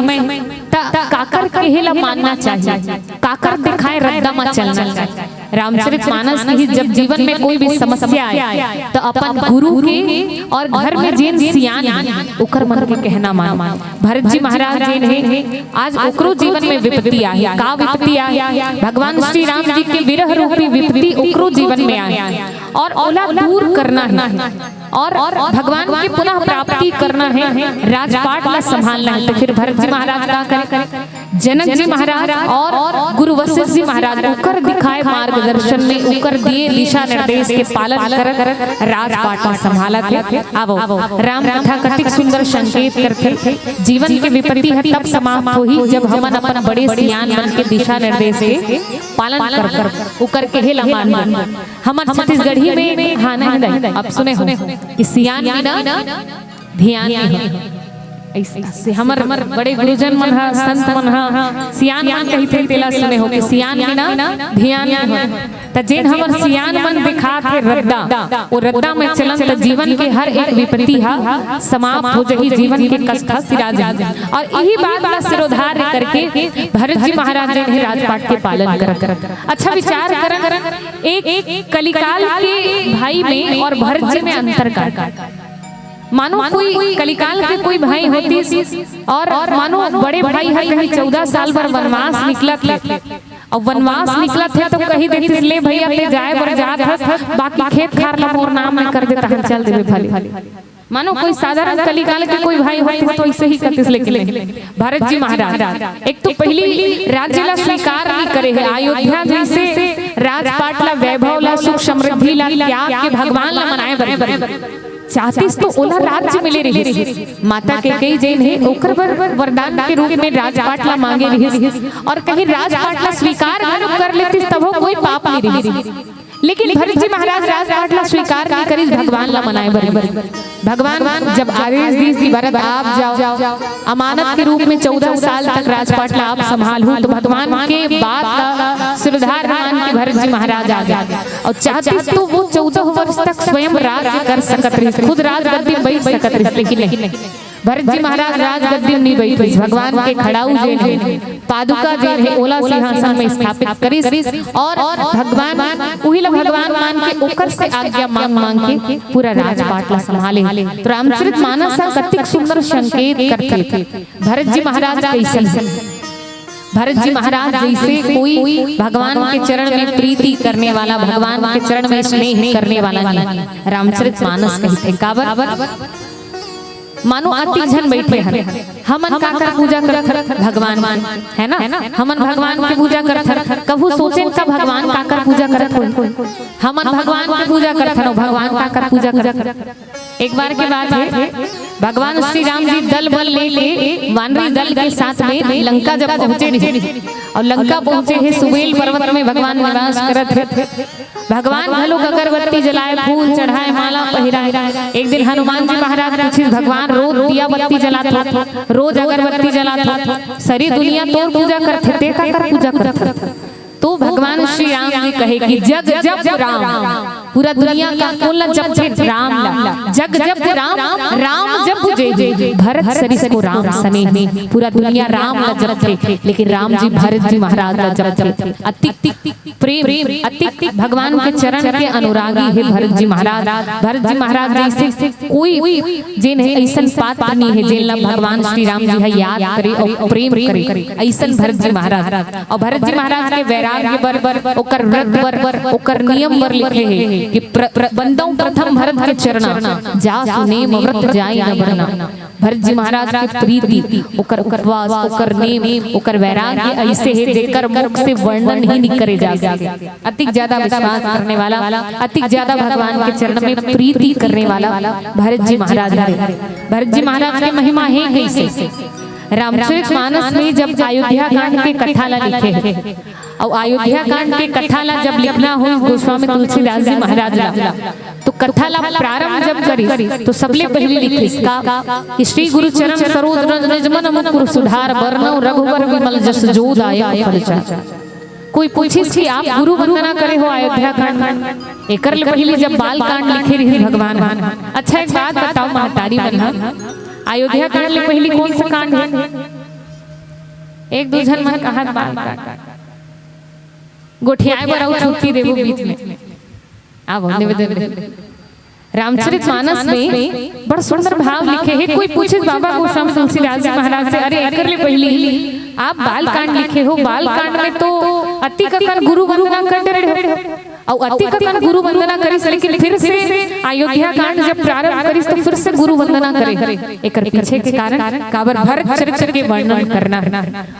त काकर कहे ला मानना चाहिए, काकर दिखाए रद्दा मा चलना चाहिए। रामचरित मानस के ही जब जीवन में कोई भी समस्या आए तो अपन गुरु के और घर में जेन सियान हे ओकर मन के कहना मान। भरत जी महाराज जेन हे आज ओकरो जीवन में विपत्ति आए, का विपत्ति आए? भगवान श्री राम जी के विरह रूपी विपत्ति ओकरो जीवन में आए और ओला दूर करना हे और भगवान की पुनः प्राप्ति करना हे, राजपाट ला संभालना हे। तो फिर भरत जी महाराज का करे? जनक जी महाराज और गुरु वशिष्ठ जी महाराज ओकर दिखाए मार्गदर्शन में, ओकर दिए दिशा निर्देश के पालन करत राजपाट ला संभालत हे। आवो राम कथा कतिक सुंदर संकेत करथे। जीवन के विपत्ति ह तब समाप्त होही जब हमन अपन बड़े सियान मन के दिशा निर्देश के पालन कर, कर ओकर कहे ला मानबो। हमर छत्तीसगढ़ी में हाँ नहीं, अब सुने हो कि सियान बिना धियान नहीं। अइसे हमर बड़े गुरुजन मन ह, संत मन ह, सियान मन कहिथे, तेला सुने हो कि सियान बिना धियान नहीं हो। त जेन हमर सियान मन दिखात हे रद्दा, वो रद्दा में चलन त जीवन के हर एक विपत्ति ह समाप्त हो जही, जीवन के कष्ट ह सिरा जही। और इही बात ला सिरोधार्य करके भरत जी महाराज जेन हे राजपाट के पालन करत। अच्छा विचार करन, एक, एक कलिकाल के भाई में और भरत जी में अंतर का? मानो कोई कलिकाल के कोई भाई होतिस और मानो बड़े भाई ह कहीं चौदह साल बर वनवास निकलत हे, अउ वनवास निकलत हे तो कही देतिस, "ले भैया, ते जाए बर जात हस, बाकी खेत खार ला मोर नाम में कर दे, तहन चल देबे भले।" मानो कोई साधारण कलिकाल के कोई भाई होतिस तो ऐसे ही कतिस, लेकिन नहीं। भरत जी महाराज एक तो पहली राज्य ला स्वीकार नहीं करे हे, अयोध्या जैसे राजपाट ला, वैभव ला, सुख समृद्धि ला त्याग के भगवान ला मनाए बर चाहतिस तो ओला राज्य मिले रहिस। माता कैकेयी जेन हे ओकर बर वरदान के रूप में राजपाट ला मांगे रहिस, और कहीं राजपाट ला स्वीकार घलो कर लेतिस तभो कोई पाप नहीं रहिस। लेकिन भरत जी महाराज राजपाट ला स्वीकार नहीं करिस, भगवान ला मनाए बर। भगवान जब आदेश दीस कि भरत आप जाओ, अमानत के रूप में चौदह साल तक राजपाट ला आप संभालहू, तो भगवान के बात ला सिरोधार्य मान के भरत जी महाराज आ गए। और चाहतिस तो वो चौदह वर्ष तक स्वयं राज कर सकत रहिस, खुद राजगद्दी में बैठ सकत रहिस, लेकिन नहीं। भरत जी महाराज राजगद्दी में नहीं बैठिस, भगवान के खड़ाऊ जेन हे, पादुका जेन हे, ओला सिंहासन में स्थापित करिस और भगवान, उही ला भगवान मान के ओकर से आज्ञा मांग मांग के पूरा राजपाट ला संभाले। तो रामचरित मानस ह कतिक सुंदर संकेत करथे भरत जी महाराज कैसन हे। भरत जी महाराज जैसे कोई भगवान के चरण में प्रीति करने वाला, भगवान के चरण में स्नेह करने वाला नहीं। रामचरित मानस कहिथे काबर? मानो अति झन बैठे हन, हमन काकर पूजा करथन? भगवान के, है ना? हमन भगवान के पूजा करथन, कभू सोचेन का भगवान काकर पूजा करत होही? हमन भगवान के पूजा करथन, अउ भगवान काकर पूजा करथन? एक बार के बात हे, भगवान श्री राम जी दल बल लेके वानरी दल के साथ में लंका जब पहुंचे रहिस, और लंका पहुंचे हे, सुमेल पर्वत में भगवान निवास करत हे। भगवान घलो अगरबत्ती जलाए, फूल चढ़ाए, माला पहिराए। एक दिन हनुमान जी महाराज पूछिस, "भगवान, रोज दिया बत्ती जलात हो, रोज अगरबत्ती जलात हो, सरी दुनिया तोर पूजा करथे, ते काकर पूजा करथे?" तो भगवान श्री राम जी कहे कि "जग जप राम।" पूरा दुनिया का कोन ला जपथे? राम ला। "जग जप राम, राम जप जे, भरत सरिस को राम सनेह।" पूरा दुनिया राम ला जपथे, लेकिन राम जी भरत जी महाराज ला जपथे। अति प्रेम, अति भगवान के चरण के अनुरागी हे भरत जी महाराज। भरत जी महाराज जैसे कोई जेन हे अइसन पात्र नहीं हे, जेन ला भगवान श्री राम जी ह याद करे अउ प्रेम करे, अइसन भरत जी महाराज। अउ भरत जी महाराज के वैराग्य बर, ओकर व्रत बर, ओकर नियम बर लिखे हे कि प्र-, प्र-, "बंदौ प्रथम भरत के चरना, जासु नेम व्रत जाई न बरना।" भरत जी महाराज के प्रीति, ओकर उपवास, ओकर नेम, ओकर वैराग्य अइसे हे, जेकर मुख से वर्णन ही नहीं करे जा सके। अतिक ज्यादा विश्वास करने वाला, अतिक ज्यादा भगवान के चरण में प्रीति करने वाला भरत जी महाराज हरे। भरत जी महाराज के महिमा हे कइसे? रामचरित मानस में जब अयोध्या कांड के कथा ला लिखे हे, अउ अयोध्या कांड के कथा ला जब लिखना होइस गोस्वामी तुलसीदास जी महाराज ला, तो कथा ला प्रारंभ जब करिस, तो सबले पहले लिखिस का कि "श्री गुरु चरण सरोज रज निज मन मुकुर सुधार, बरनउँ रघुबर विमल जस जो दायक फल चार।" कोई पूछिस कि "आप गुरु वंदना करे हो अयोध्या कांड में?" एकर ले पहले जब बाल कांड लिखे रहिस भगवान ह। अच्छा, एक बात बताओ महतारी मन ह, अयोध्या कांड ले पहले कौन सा कांड हे? एक दू झन मन कहत बाल कांड। गोठियाए बर अउ छुट्टी देबो बीच में। आवो, निवेदन ले। रामचरित मानस में बड़ सुंदर भाव लिखे हे। कोई पूछे बाबा गोस्वामी तुलसीदास जी महाराज से, "अरे, एकर ले पहली आप बाल कांड लिखे हो, बाल कांड में तो अतिक अकन गुरु वंदना कर रहे हो।" अउ अतिक अकन गुरु वंदना करिस, लेकिन फिर से अयोध्या कांड जब प्रारंभ करिस, तो फिर से गुरु वंदना करे। एकर पीछे के कारण काबर? भरत चरित्र के वर्णन करना हे।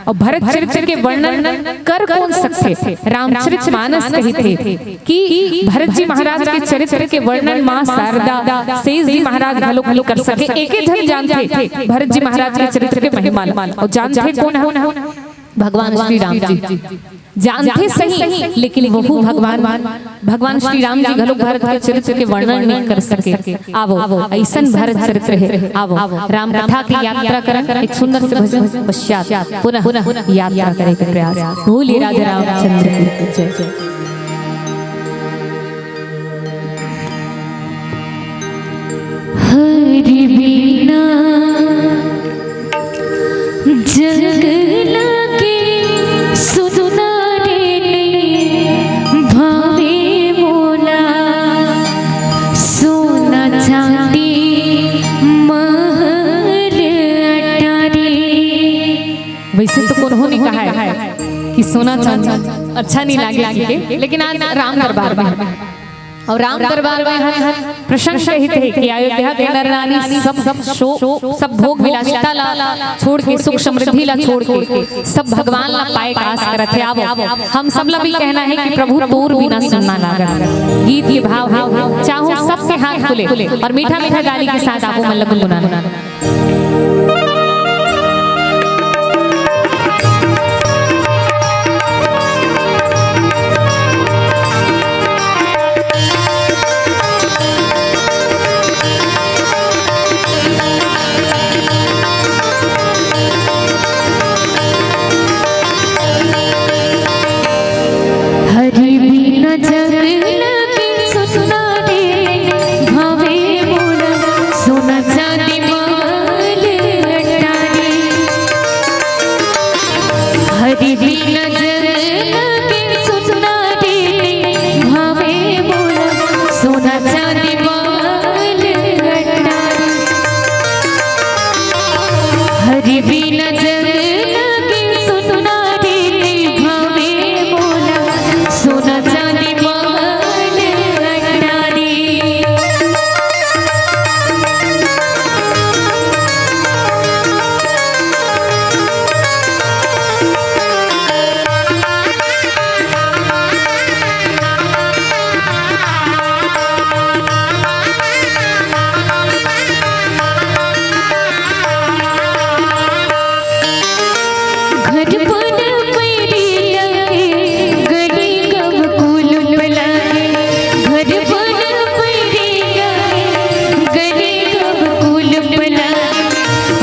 अउ भरत चरित्र के वर्णन कर कौन सकथे? रामचरित मानस कहिथे कि भरत जी महाराज के चरित्र के वर्णन माँ शारदा, शेष जी महाराज घलो नहीं कर सके। एके झन जानथे भरत जी महाराज के चरित्र के महिमा ल। अउ जानथे कौन ह? भगवान श्री राम जी। जानथे सही, लेकिन वहू भगवान, भगवान श्री राम जी घलो भरत के चरित्र के वर्णन नहीं कर सके। आवो, अइसन भरत चरित्र हे। आवो, राम कथा के यात्रा करन, एक सुंदर से भजन पश्चात पुनः यात्रा करे के प्रयास। बोलिए राजा रामचंद्र की जय। हरि बिना जग लगे सुना रे, नहीं भावे मोला सोना चांदी महल अटारी। वैसे तो कोनो नहीं कहा है कि सोना चांदी अच्छा नहीं लागे के, लेकिन आज राम दरबार में है। और राम दरबार में हर, हर प्रसंग कहित हे कि अयोध्या के नर नारी सब, सब शो-, सब भोग विलासिता ला छोड़ के, सुख समृद्धि ला छोड़ के, सब भगवान ला पाए के आस करत हे। आवो, हम सब ला भी कहना हे कि प्रभु तोर बिना सुन्ना लागत। गीत के भाव हे, चाहो सबके हाथ खुले और मीठा मीठा गाली के साथ आपो मन ला गुनगुनाना। हरि बिना जग लगे सुना रे, भावे मोला सोना चांदी महल अटारी। हरि बिना जग लगे सुना रे, भावे मोला सोना चांदी महल अटारी। हरि बिना जग लगे सुना रे, भावे मोला सोना चांदी महल अटारी। घर पर पैरी लगे, गली गव कुल लगे। घर पर पैरी लगे, गली गव कुल लगे।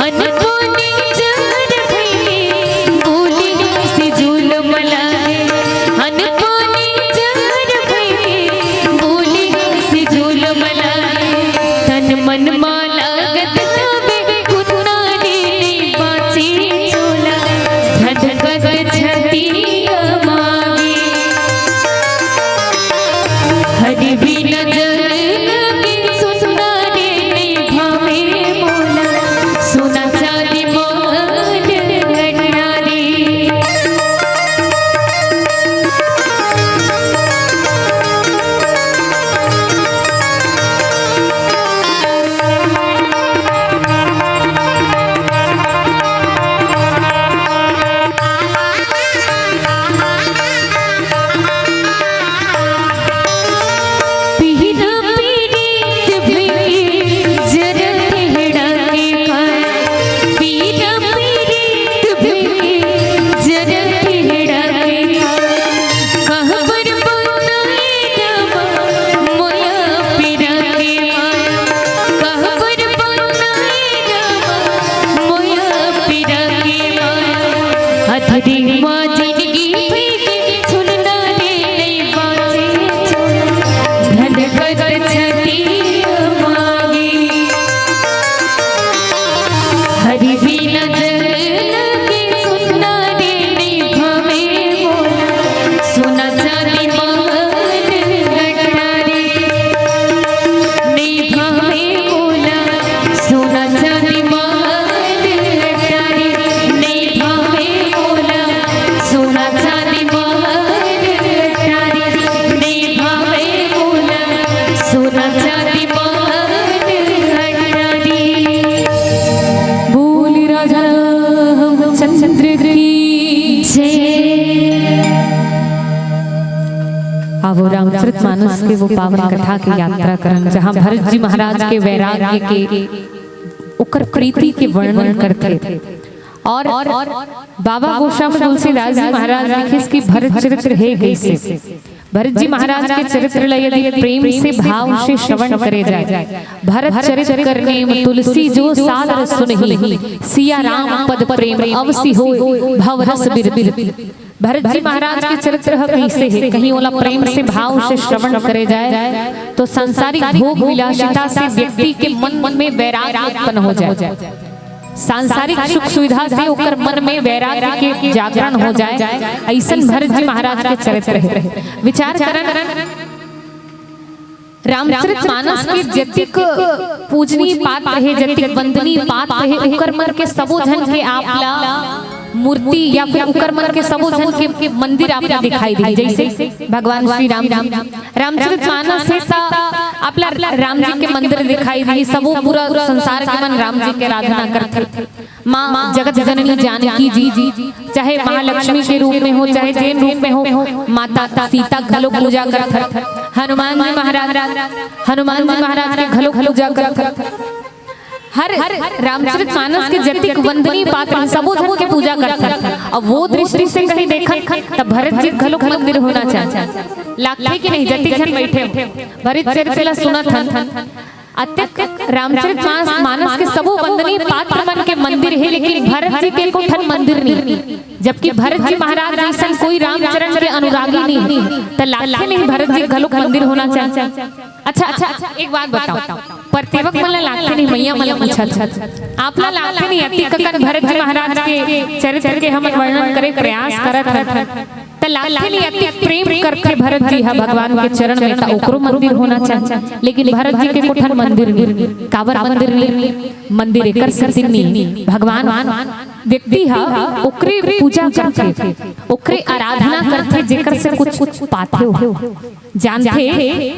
अनपुनी जहर भइले, बोली से जुलम लागे। अनपुनी जहर भइले, बोली से जुलम लागे। तन मन मा लागत हवे, कुन्ना रे बाँचे चोला, धधकत छतिया मागे। हरि बिना जग लगे सुन्ना रे, नहीं भावे मोला सोना चांदी महल अटारी। पीरा पीरित भई जरत हेड़ा के काया। पीरा पीरित भई जरत हेड़ा के काया। कहबर बनाए रामा मोया पीरा के माया। कहबर बनाए रामा मोया पीरा के माया। अधरी मा जिनगी भई गे सुन्ना रे, नहीं बाँचे चोला, धधकत छतिया मागे। हरि बिना जग लगे सुन्ना रे, नहीं भावे मोला सोना चांदी महल अटारी। नहीं भावे मोला सोना चांदी महल अटारी। नहीं भावे मोला सोना चांदी महल अटारी। नहीं भावे मोला सोना चांदी महल अटारी। बोली राजा रामचंद्र की जय। आवो रामचरित मानस के वो पावन कथा के यात्रा करन, जहाँ भरत जी महाराज के वैराग्य के, ओकर प्रीति के वर्णन करथे। और बाबा गोस्वामी तुलसीदास जी महाराज लिखिस कि भरत चरित्र हे कइसे। भरत जी महाराज के चरित्र ला यदि प्रेम से, भाव से श्रवण करे जाए, भरत चरित कर नेम तुलसी जो सादर सुनही, सिया राम पद प्रेम अवसि होय, भव रस बिरबि। भरत जी महाराज के चरित्र ह कइसे हे, कहीं ओला प्रेम से, भाव से श्रवण करे जाए तो सांसारिक भोग विलासिता से व्यक्ति के मन में वैराग्य उत्पन्न हो जाए। सांसारिक सुख सुविधा से ओकर मन में वैराग्य के जागरण हो जाए, अइसन भरत जी महाराज के चरित्र हे। विचार करन, रामचरित मानस के जतिक पूजनीय पात्र हे, जतिक वंदनीय पात्र हे, ओकर मन के सबो झन के आप ला मूर्ति या फिर ओकर मन के सबो झन के मंदिर आप ला दिखाई दिही। जइसे भगवान श्री राम जी, रामचरित मानस हे त आप ला राम जी के मंदिर दिखाई दिही, सबो पूरा संसार के मन राम जी के आराधना करथे। माँ जगत जननी जानकी जी, चाहे महालक्ष्मी के रूप में हो, चाहे जेन रूप में हो, माता सीता घलो पूजा करथन। हनुमान जी महाराज, हनुमान जी महाराज के घलो पूजा करथन। हर रामचरित मानस के जतिक वंदनीय पात्र हे, सबो झन के पूजा करथन। अब वो दृष्टि से कहीं देखन, त भरत जी घलो मंदिर होना चाहिए। लागथे कि नहीं, जतिक झन बैठे हो, भरत चरित्र ला सुनत हन, अतेक रामचरित मानस, मानस के सबो वंदनीय पात्र मन के मंदिर हे, लेकिन भरत जी के एको ठन मंदिर नहीं, जबकि भरत जी महाराज जइसन कोई रामचरण के अनुरागी नहीं, त लागथे नहीं भरत जी घलोक मंदिर होना चाहिए। अच्छा, अच्छा, एक बात बताओ, परतेवक मन ला लागथे नहीं, मइया मन ला पूछत हन, आप ला लागथे नहीं, अतिक अकन भरत जी महाराज के चरित्र के हमन वर्णन करे प्रयास करत हन, त लागथे नहीं, अतिक प्रेम करथे भरत जी ह भगवान के चरण में, त ओकरो मंदिर होना चाहिए। लेकिन भरत जी के एको ठन मंदिर नहीं। काबर मंदिर नहीं? मंदिर एकर सेती नहीं, भगवान व्यक्ति ह ओकरे पूजा करथे, ओकरे आराधना करथे, जेकर से कुछ पाथे हो। जानथे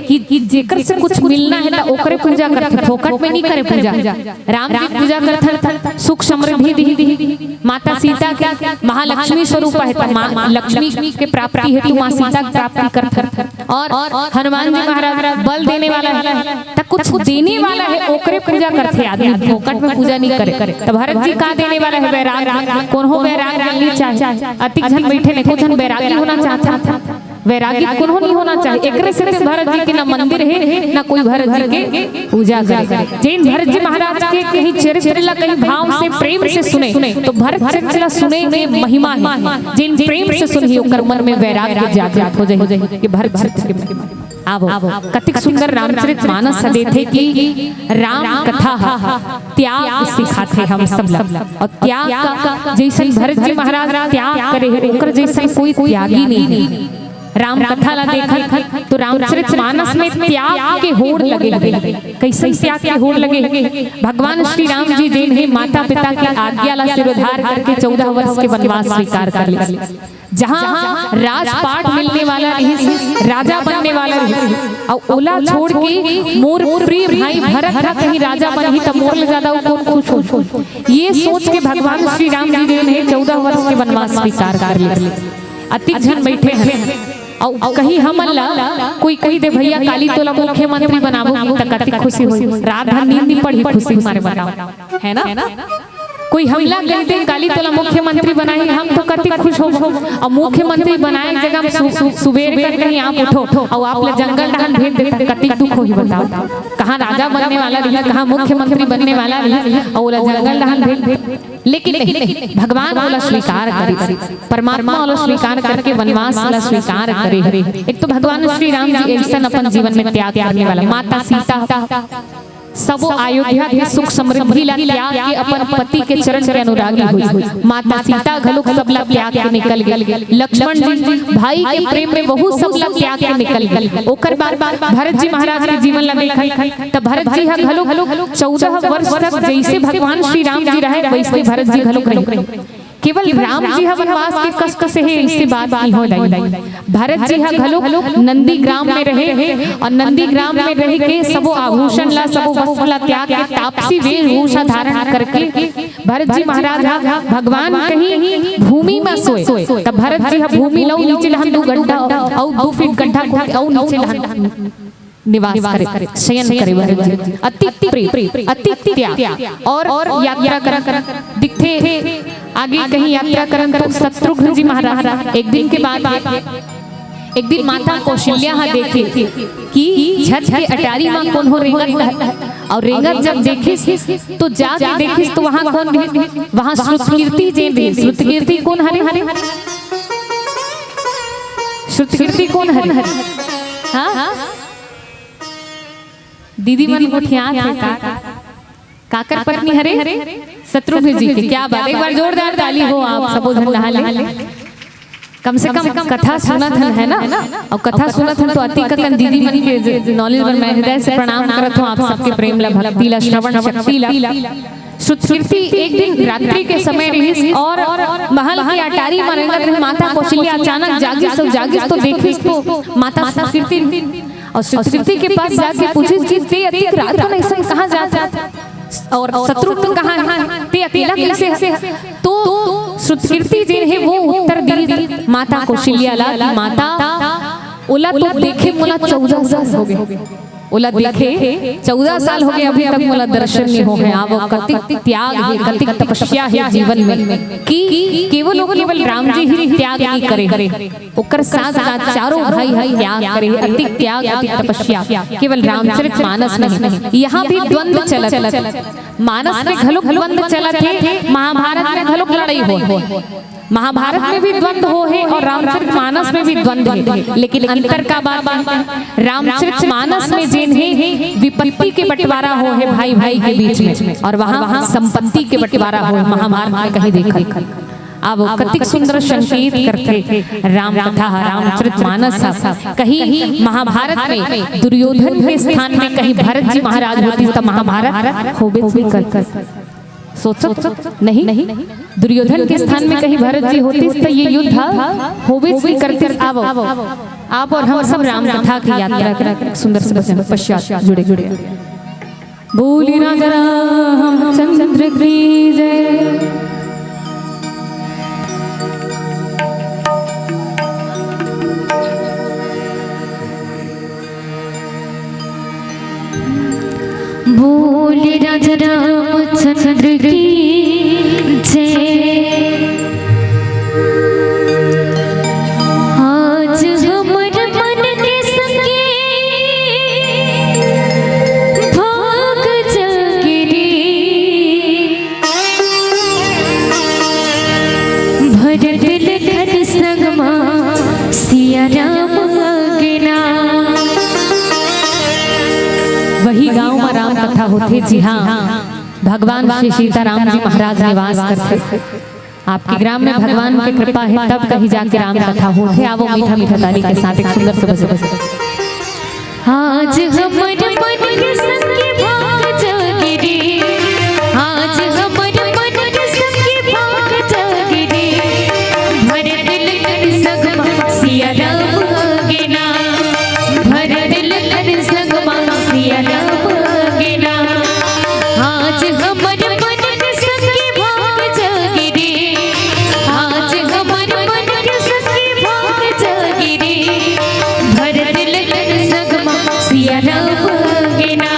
कि, कि जेकर से कुछ मिलना हे, त ओकरे पूजा करथे, फोकट में नहीं करे पूजा। राम जी पूजा करथन, सुख समृद्धि दिही, माता सीता के महालक्ष्मी स्वरूप हे, त माँ लक्ष्मी के प्राप्ति हेतु माँ सीता के प्राप्ति करथन। और हनुमान जी महाराज बल देने वाला हे, त कुछ देने वाला हे, ओकरे पूजा करथे आदमी, फोकट में पूजा नहीं करे। त भरत जी का देने वाला हे? वैराग्य। कोनो वैराग्य नहीं चाहे, अतिक झन बैठे ने, कुछ झन वैरागी होना चाहथे। वैरागी कोनो नहीं होना चाहिए। एकरे सेती भरत जी के ना मंदिर हे, ना कोई भरत जी के पूजा करे। जेन भरत जी महाराज के कहीं चरित्र ला कहीं भाव से, प्रेम से सुने, तो भरत चरित्र ला सुने के महिमा हे। जेन प्रेम से सुनही, ओकर मन में वैराग्य जागृत हो जाही। ये भरत चरित्र के महिमा। आवो, कतिक सुंदर रामचरित मानस ह देथे कि राम कथा ह त्याग सिखाथे हम सब ला। और त्याग का जइसन भरत जी महाराज त्याग करे हे, ओकर जइसन कोई त्यागी नहीं हे। राम कथा ला देखत तो रामचरित मानस में त्याग के होड़ लगे हे। कइसन त्याग के होड़ लगे हे? भगवान श्री राम जी जेन हे माता पिता के आज्ञा ला सिरोधार करके चौदह वर्ष के वनवास स्वीकार कर ले। जहाँ राजपाट मिलने वाला रहिस, राजा बनने वाला रहिस, अउ ओला छोड़ के मोर प्रिय भाई भरत ह कहीं राजा बनही त मोर ले ज्यादा अउ कोन खुश हो। ये सोच के भगवान श्री राम जी जेन हे चौदह वर्ष के वनवास स्वीकार कर ले। अतिक झन बैठे हन, अउ कहीं हमन ला कोई कहि दे, "भैया, काली तोला मुख्यमंत्री बनाबो," त कतिक खुशी होही। रात भर नींद नहीं पड़ही खुशी के मारे, बताओ, है ना? कोई हमला कहि दे, "काली तोला मुख्यमंत्री बनाही," हम तो कतिक खुश होबो। अब मुख्यमंत्री बनाए के जगह हम सु-, सु-, सुबेर कर कहीं आप उठो अउ आप ला जंगल डहन भेज देथे, कतिक दुख होही बताओ। कहाँ राजा बनने वाला रहिस, कहाँ मुख्यमंत्री बनने वाला रहिस, अउ ओला जंगल डहन भेज दे। लेकिन नहीं, भगवान ओला स्वीकार करिस, परमात्मा ओला स्वीकार करके वनवास ला स्वीकार करे हे। एक तो भगवान श्री राम जी अइसन अपन जीवन में त्याग करने वाला, माता सीता सबो अयोध्या के सुख समृद्धि ला त्याग के अपन पति के चरण के अनुरागी होइस। माता सीता घलोक सब ला त्याग के निकल गे। लक्ष्मण जी भाई के प्रेम में वहू सब ला त्याग के निकल गे। ओकर बाद भरत जी महाराज के जीवन ला देखन, त भरत जी ह घलोक चौदह वर्ष तक जइसे भगवान श्री राम जी रहे, वइसने भरत जी घलोक रहे। केवल राम जी ह वनवास के कष्ट से हे, अइसे बात नहीं हो दाई। भरत जी ह घलोक नंदीग्राम में रहे अउ नंदीग्राम में रह के सबो आभूषण ला, सबो वस्त्र ला त्याग के तापसी वेशभूषा धारण करके भरत जी महाराज ह भगवान कहीं भूमि में सोए, त भरत जी ह भूमि ल अउ नीचे डहन दू गड्ढा अउ दू फीट गड्ढा खोद के अउ नीचे डहन निवास करे, शयन करे भरत जी। अति प्रेम, अति त्याग और यात्रा करन दिखथे। आगे कहीं यात्रा करन तो शत्रुघ्न जी महाराज एक दिन के बाद, एक दिन माता कौशल्या हा देखे कि छत के अटारी मा कोनो रेंगत हे, और रेंगत जब देखिस तो जाके देखिस तो वहां कोन रहिस? वहां श्रुतकीर्ति जी रहिस। श्रुतकीर्ति कोन हरे? श्रुतकीर्ति कोन हरे? हाँ? दीदी मन गोठियात हे का? काकर पत्नी हरे? शत्रुघ्न जी के। क्या बात, एक बार जोरदार ताली हो आप सबो झन नहा ले। कम से कम कथा सुनत हन, है ना? और कथा सुनत हन तो अति कतन दीदी मन के ज-, ज-, knowledge बर मैं हृदय से प्रणाम करत हूँ आप सबके प्रेम ला, भक्ति ला, श्रवण शक्ति ला। श्रुतकीर्ति एक दिन रात्रि के समय रहिस और महल के अटारी म रेंगत रहे। माता कौशल्या अचानक जागिस, तो जागिस तो देखिस तो माता श्रुतकीर्ति, और श्रुतकीर्ति के पास जाके पूछिस कि ते अतिक रात को अइसन कहाँ जात हे? और शत्रुघ्न कहाँ हे? ते अकेला कैसे हे? तो श्रुतकीर्ति जे हे वो उत्तर दिस माता कौशल्या ला कि माता, ओला तो देखे मोला चौदह साल हो गे। ओला देखे चौदह साल हो गे, अभी तक मोला दर्शन नहीं हो हे। आ वो कतिक त्याग हे, कतिक तपस्या हे जीवन में कि केवल और केवल राम जी ही त्याग नहीं करे, ओकर साथ साथ चारों भाई ह त्याग करे, अतिक त्याग, अतिक तपस्या। केवल रामचरित मानस नहीं, यहाँ भी द्वंद चलत हे। मानस में घलोक द्वंद चलत हे, महाभारत में घलोक लड़ाई हो, महाभारत में भी द्वंद हो हे और रामचरित मानस में भी द्वंद हे, लेकिन अंतर का बात हे, रामचरित मानस में जेन हे विपत्ति के बंटवारा हो हे भाई भाई के बीच में, और वहाँ संपत्ति के बंटवारा हो हे महाभारत में कहीं देखा। अब कतिक सुंदर संकेत करथे राम कथा ह, रामचरित मानस ह। कहीं महाभारत में दुर्योधन के स्थान में कहीं भरत जी महाराज होतिस त महाभारत होबे नहीं करतिस। सोचो नहीं, दुर्योधन के स्थान में कहीं भरत जी होतिस त ये युद्ध ह होबे नहीं करतिस। अब आप और हम सब राम कथा की यात्रा के सुंदर से बचन पश्चात जुड़े जुड़े। बोली राजा रामचंद्र की जय। बोली राजा रामचंद्र की जय। आज हमर मन के संगे भाग जागे रे। भरत लखन संग मा सिया राम अंगना। वही गांव मा राम कथा होथे, जी हाँ, भगवान श्री सीताराम जी महाराज निवास करथे। आपके ग्राम में भगवान के कृपा हे, तब कहीं जाके राम कथा होथे। आवो मीठा मीठा ताली के साथ एक सुंदर से भजन। आज हमर मन के संगे भाग जागे रे, आज हमर मन के संगे भाग जागे रे। भरत लखन संग मा सिया राम अंगना, भरत लखन संग मा सिया राम अंगना। आज हमर मन के संगे भाग जागे रे, आज हमर मन के संगे भाग जागे रे। भरत लखन संग मा सिया राम अंगना।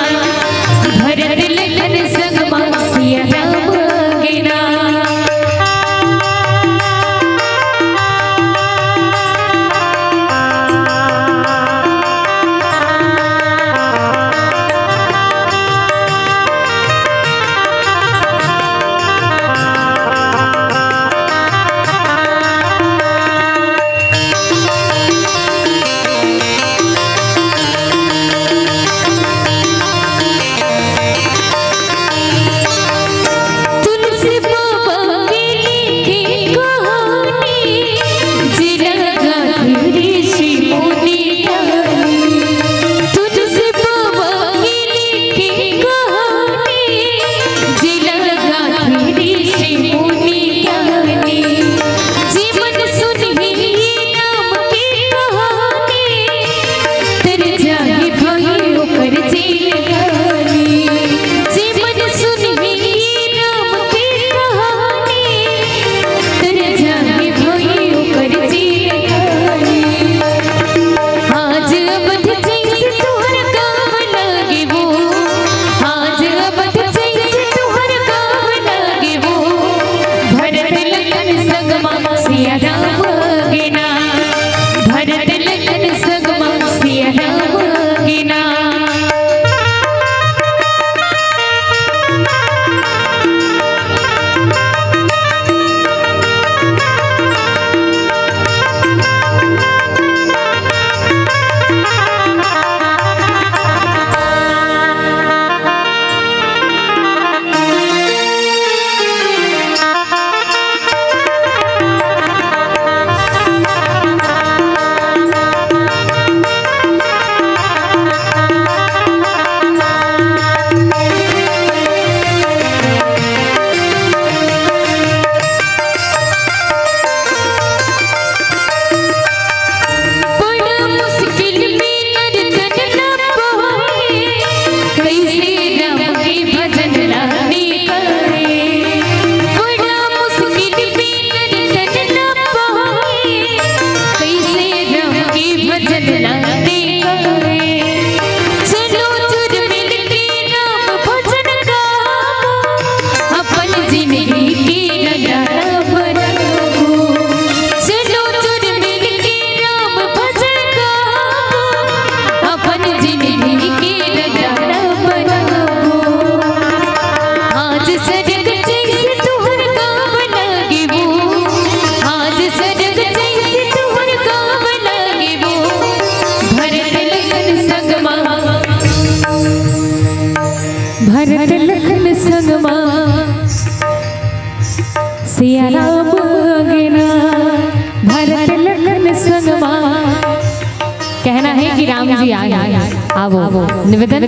राम जी आए हैं। आवो, निवेदन,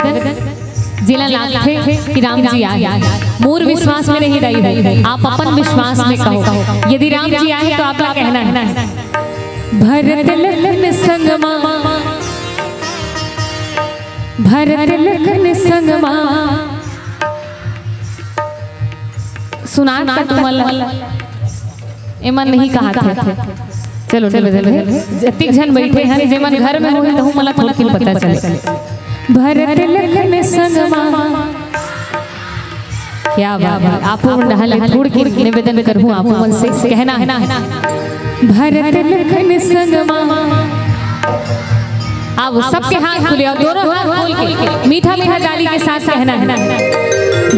जेला लागथे कि राम जी आए हैं। मोर विश्वास में नहीं दाई हो, आप अपन विश्वास में कहो, यदि राम जी आए हैं तो आपला कहना है। भरत लखन संग मा, भरत लखन संग मा। सुनात का तुमन ला? एमन नहीं कहाथे। चलो, चलो, चलो। जतिक झन बइठे हन, जेमन घर में होही, तहू मन ला थोड़किन पता चले। भरत लखन संग मा। क्या बात है। आपो मन डहाले थोड़किन निवेदन करहूँ, आपो मन से कहना है। भरत लखन संग मा। अब सबके हाथ खुले और दोनों हाथ खोल के मीठा मीठा ताली के साथ कहना है।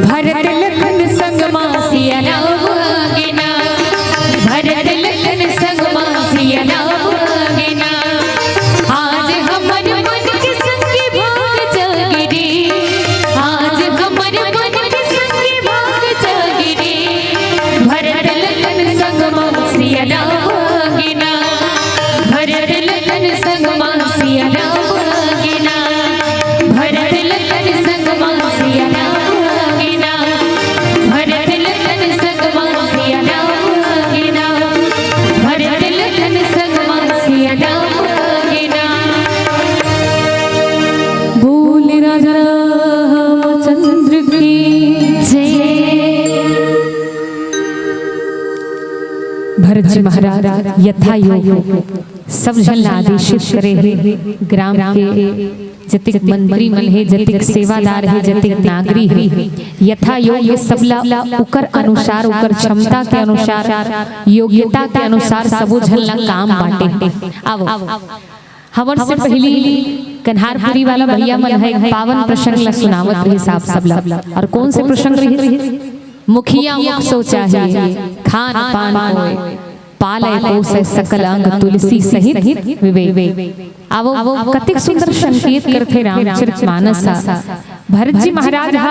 भरत लखन संग मा सिया राम आगे ना, भरत लखन संग मा सिया राम आगे ना। आज हमर मन के संग भाग जागे रे, आज हमर मन के संग भाग जागे रे। भरत लखन संग मा सिया राम आगे ना, भरत लखन संग मा सिया राम आगे ना, भरत लखन संग मा सिया राम आगे ना, भरत लखन संग मा सिया राम आगे ना, भरत लखन संग मा सिया राम आगे ना। बोल राजा रामचंद्र की जय। भरत जी महाराज यथा योग सब झन ला आदेशित करे हे, ग्राम के जतिक मंत्री मन हे, जतिक सेवादार हे, जतिक नागरी हे, यथा योग सबला उकर अनुसार, उकर क्षमता के अनुसार, योग्यता के अनुसार सबो झन ला काम बांटे हे। आवो, हमर से पहिली कन्हारपुरी वाला भैया मन ह एक पावन प्रसंग ला सुनावत रहिस आप सबला। और कौन से प्रसंग रहिस? मुखिया मुख शौचाही, खान पान कोय, पालय पोसय सकल अंग तुलसी सहित विवेक। आवो, कतिक सुंदर संकेत करथे रामचरित मानस ह। भरत जी महाराज ह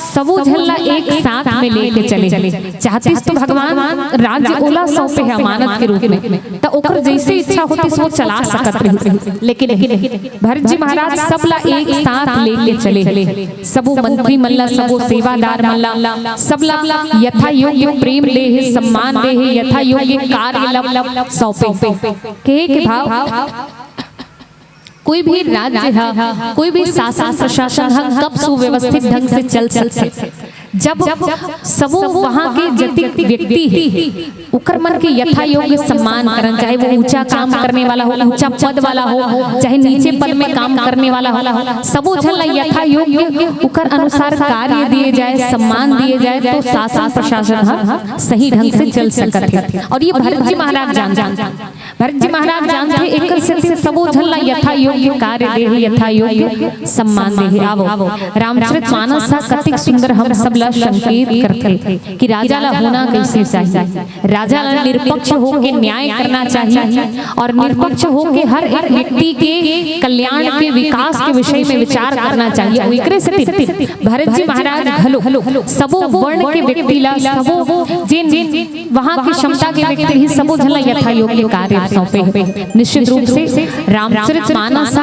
सबो झन ला एक साथ में लेके चले। चाहतिस तो भगवान राज्य ओला सौंपे हे अमानत के रूप में, त ओकर जैसे इच्छा होतिस वो चला सकत रहिस, लेकिन नहीं। भरत जी महाराज सबला एक साथ लेके चले हे। सबो मंत्री मन ला, सबो सेवादार मन ला, सबला यथा योग्य प्रेम दे हे, सम्मान दे हे, यथा योग्य कार्य ला सौंपे। कहे के भाव, कोई भी राज्य ह, कोई भी शासन प्रशासन ह कब सुव्यवस्थित ढंग से चल सकथे? जब सबो वहाँ के जतिक व्यक्ति हे, उकर मन के यथा योग्य सम्मान करन, चाहे वो ऊंचा काम करने वाला हो, ऊंचा पद वाला हो, चाहे नीचे पद में काम करने वाला हो, सबो झन ला यथा योग्य उकर अनुसार कार्य दिए जाए, सम्मान दिए जाए, तो शासन प्रशासन ह सही ढंग से चल सकत हे। और ये भरत जी महाराज जानथे, भरत जी महाराज जानथे, एकर सेती सबो झन ला यथा योग्य कार्य दे हे, यथा योग्य सम्मान दे हे। आवो, रामचरित मानस ह कतिक सुंदर हम सब ला संकेत करथे कि राजा ला होना कैसे चाहिए। राजा ला निष्पक्ष होके न्याय करना चाहिए और निष्पक्ष होके हर एक व्यक्ति के कल्याण के, विकास के विषय में विचार करना चाहिए। अउ एकरे सेती भरत जी महाराज घलो सबो वर्ण के व्यक्ति ला, सबो जिन वहाँ के क्षमता के व्यक्ति ही सबो झन ला यथा योग्य कार्य सौंपे हे। निश्चित रूप से रामचरित मानस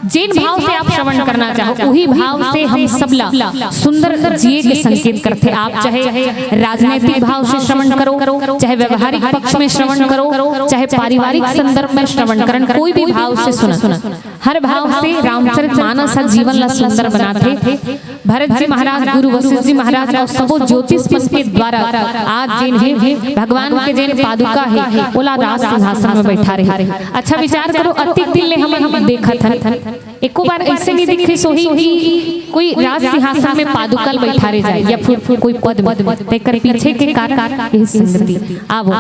जेन भाव से आप श्रवण करना चाहो, उही भाव से हम सबला सुंदर जिए के संकेत करथे। आप चाहे राजनैतिक भाव से श्रवण करो, चाहे व्यवहारिक पक्ष में श्रवण करो, चाहे पारिवारिक संदर्भ में श्रवण करन, कोई भी भाव से सुनन, हर भाव से रामचरित मानस ह जीवन ला सुंदर बनाथे। भरत जी महाराज, गुरु वशिष्ठ जी महाराज अउ सबो ज्योतिष मन के द्वारा आज जेन हे भगवान के जेन पादुका हे, ओला राज सिंहासन में बैठा रहे। अच्छा विचार करो, अतिक दिन ले हमन देखत हन, एको बार ऐसे नहीं दिखिस होही कि कोई राज सिंहासन में पादुका ल बैठारे जाए या फिर कोई पद में, तेकर पीछे के कारण यही संगति। आवो,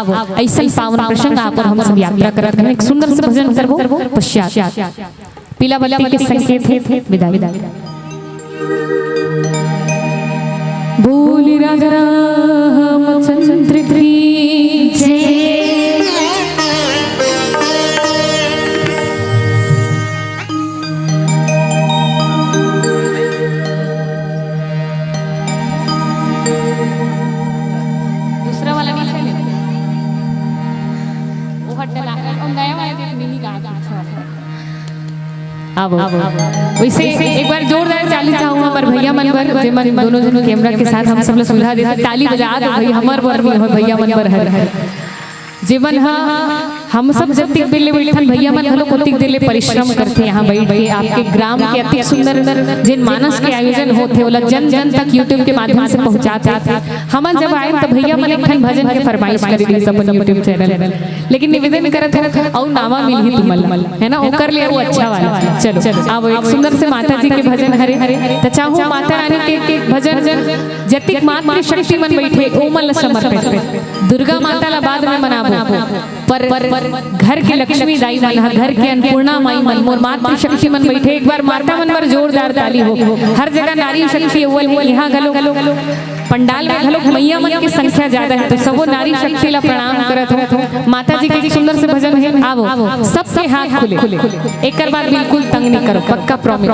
ऐसन पावन प्रसंग आप और हम सब यात्रा करत हन। एक सुंदर से भजन करबो पश्चात। पीला बत्ती के संकेत हे विदाई। बोल राजा रामचंद्र की जय। दूसरा वाला नहीं चले, वो हट डला, और नया वाला देख, मिनी गा, अच्छा वाला। आवो। वैसे एक बार जोरदार ताली चाहूँ हमर भैया मन बर, जे मन दोनों जन कैमरा के साथ हम सब ला सुविधा देथे। ताली बजा दो भाई, हमर बर भी हो, भैया मन बर हर। जेमन ह, हम सब जतिक बेर ले बैठन, भैया मन घलो ओतिक देर ले परिश्रम करथे यहाँ बैठ के, आपके ग्राम के अतिक सुंदर जेन मानस के आयोजन होथे, ओला जन जन तक YouTube के माध्यम से पहुँचाथे। हमन जब आए त भैया मन एक ठन भजन के फरमाइश करे रहिस अपन YouTube चैनल में, लेकिन निवेदन करत हूँ, अउ नावा मिलही तुमन ला, है ना, ओकर ले अउ अच्छा वाला। चलो, अब एक सुंदर से माता जी के भजन हरे, त चाहूँ माता रानी के, के भजन, जतिक मातृशक्ति मन बैठे, ओमन ला समर्पित। दुर्गा माता ला बाद में मनाबो, पर घर के लक्ष्मी दाई मन ह, घर के अन्नपूर्णा माई मन, मोर मातृशक्ति मन बैठे, एक बार माता मन बर जोरदार ताली हो। हर जगह नारी शक्ति अव्वल हे, यहाँ घलो पंडाल में घलो मैया मन के संख्या ज्यादा हे, तो सबो नारी शक्ति ला प्रणाम करत हो। माता जी के एक सुंदर से भजन हे, आवो, सबके हाथ खुले। एकर बाद बिल्कुल तंग नहीं करो, पक्का प्रॉमिस,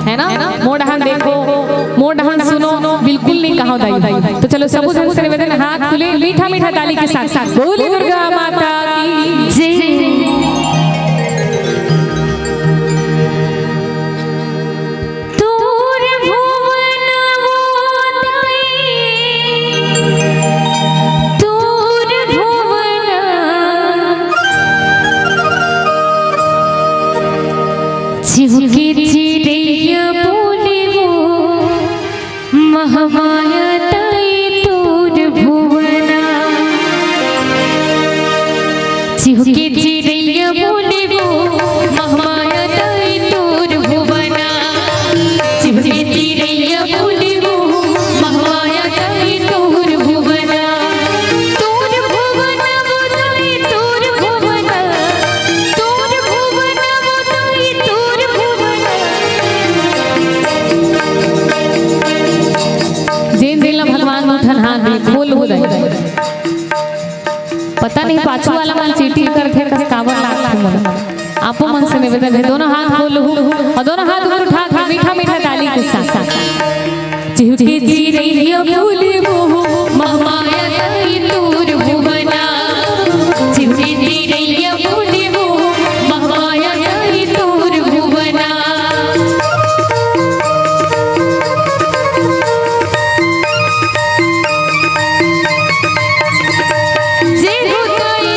है ना? मोर डहान देखो, मोर डहान सुनो, बिल्कुल नहीं कहो दाई। तो चलो, सबो झन से निवेदन, हाथ खुले, मीठा मीठा ताली के साथ, बोली दुर्गा माता की जय। तोर भुवन वो ताई, तोर भुवन। चिहुके चिरैया बोले वो, महमाया ताई तोर भुवना। चिहुके चिरैया बोले वो, महमाया ताई तोर भुवना। चिहुके चिरैया बोले वो, महमाया ताई तोर भुवना। तोर भुवना वो ताई तोर भुवना। तोर भुवना वो ताई तोर भुवना। जेन जेन ला भगवान दू ठन हाथ दे, खोल हो जाए। पता नहीं पाछू वाला मन चीटिंग करथे कस, काबर लागथे मोला। आपो मन से निवेदन हे, दोनों हाथ खोल लहू अउ दोनों हाथ ऊपर उठा के मीठा मीठा ताली के साथ। चिहुके चिरैया बोले वो, महमाया ताई तोर भुवना। चिहुके चिरैया बोले वो, महमाया ताई तोर भुवना। जय हो ताई।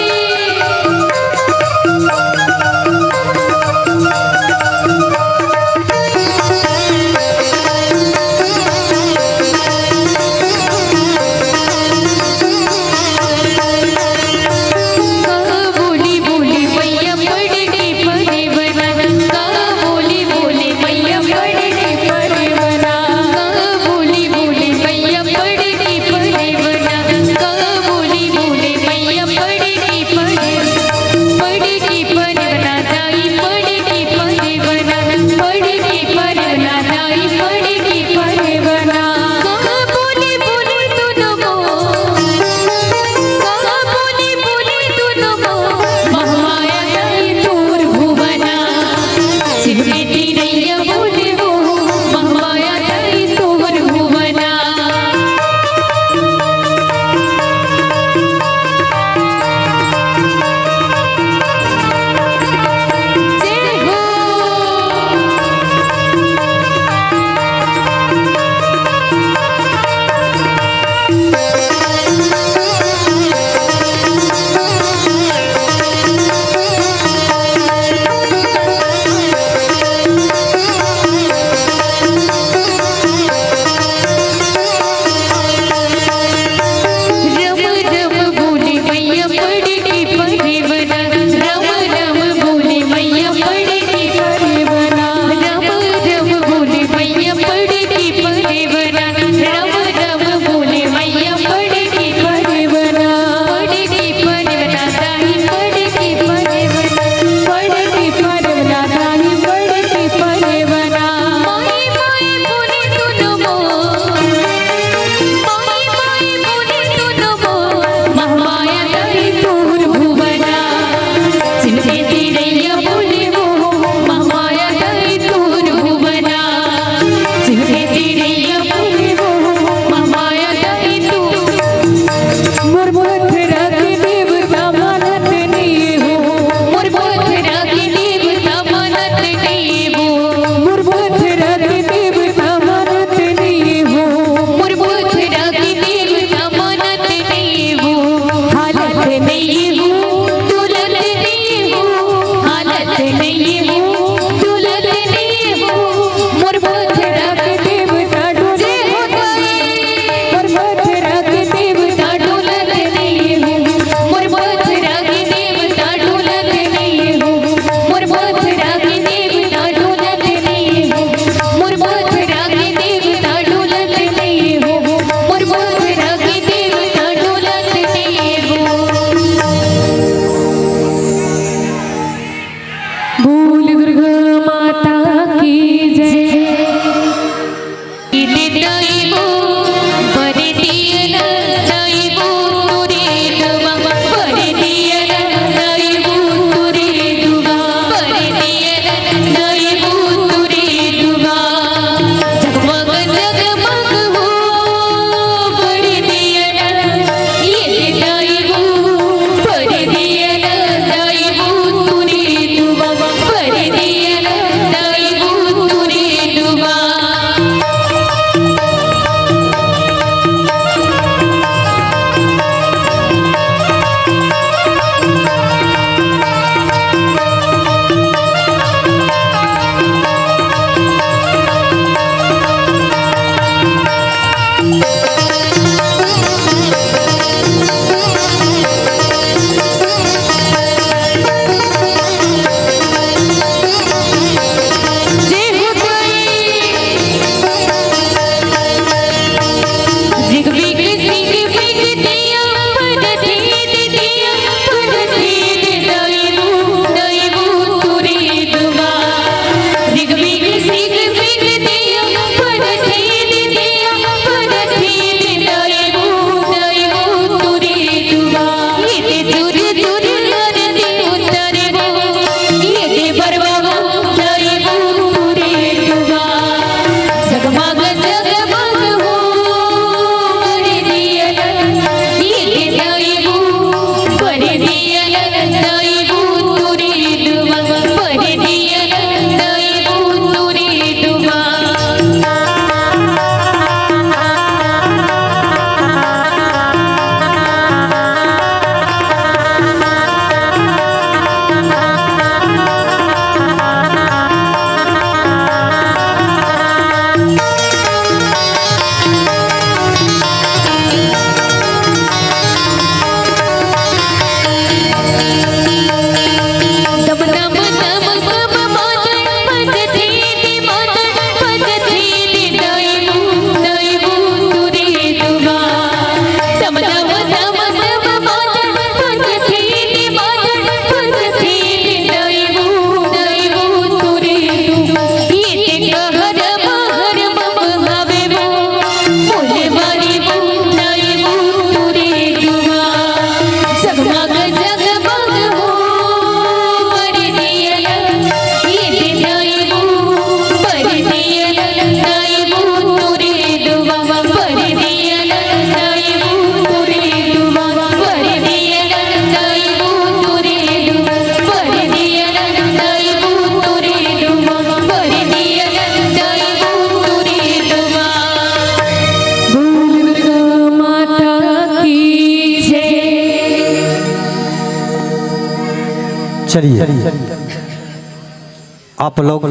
चलिए, आप लोग